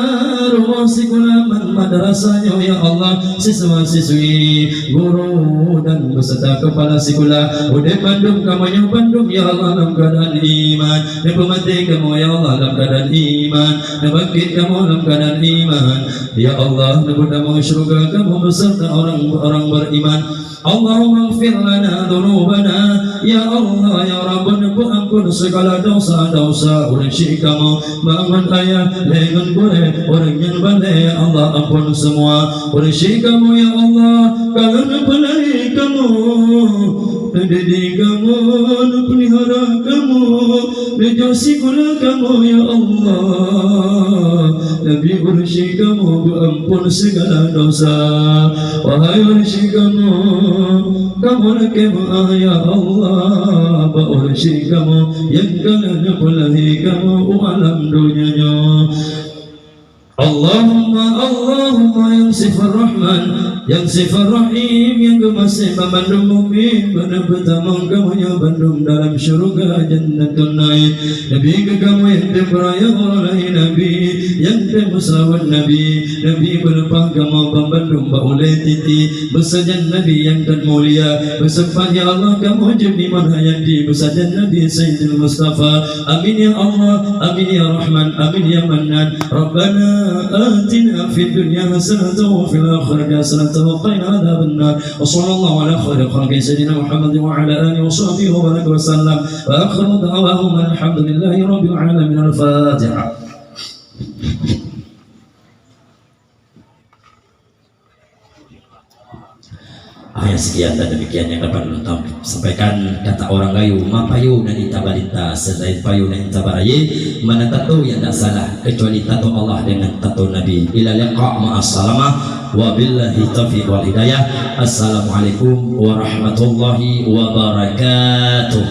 rumoh sikula man madrasah nyoe, ya Allah, siswa-siswi, guru dan beserta kepala sikula, udép bandum kamoe nyoe bandum, ya Allah, lam keuadaan iman. Neupeumaté kamoe, ya Allah, lam keuadaan iman. Neubangkét kamoe lam keuadaan iman. Ya Allah, neupeutamong syeuruga kamoe beserta orang-orang beriman. Allahumma ighfir lana dzunubana. Ya Allah, ya Rabb, neupeuampon segala dosa-dosa ureueng syiek kamoe, mak ngon ayah, lé ngon gurée, ureueng nyang balée, Allah ampon semua. Ureueng syiek kamoe, ya Allah, ka lheueh neupeulahé kamoe, neudidik kamoe, neupeulihara kamoe, neujok sikula kamoe, ya Allah. Neubri ureueng syiek kamoe beuampon segala dosa. Wahai ureueng syiek kamoe, kamoe lakée meu'ah, ya Allah, bak ureueng syiek kamoe nyang ka lheueh neupeulahé kamoe u alam donya nyoe. Allahumma, Allahumma, nyang sifat Rahman, nyang sifat Rahim, nyang geumaséh bak bandum mukmin, beuna peutamong kamoe nyoe bandum dalam syeuruga Jannatun Naim. Nabi keu kamoe nyang tem beuraya uroe lahé Nabi, nyang tem meuseulaweuet Nabi, Nabi beuleupah kamoe ban bandum bak ulée titi, beusajan Nabi nyang that mulia, beuseumpat ya Allah kamoe jeuet iman hayati, beusajan Nabi Sayyidil Mustafa. Amin ya Allah, amin ya Rahman, amin ya Mannan. Rabbana atina fid dunya hasanatan wa fil akhirati hasanatan wa qina adzabannar. Wa sallallahu ala khairi khalqi sayyidina Muhammad wa ala alihi wa sahbihi wa baraka wa sallam. Wa akhiru da'wahum alhamdulillahi rabbil alamin. Al-Fatihah. Hanya sekian dan demikian yang dapat ulôn tam-, sampaikan. Kata orang Gayo, ma payoh na inta balinta, selain payoh na inta barayé, mana tato yang tak salah, kecuali tato Allah dengan tato Nabi. Ila liqa ma'as salamah, wabillahi taufiq wal hidayah. Assalamualaikum warahmatullahi wabarakatuh.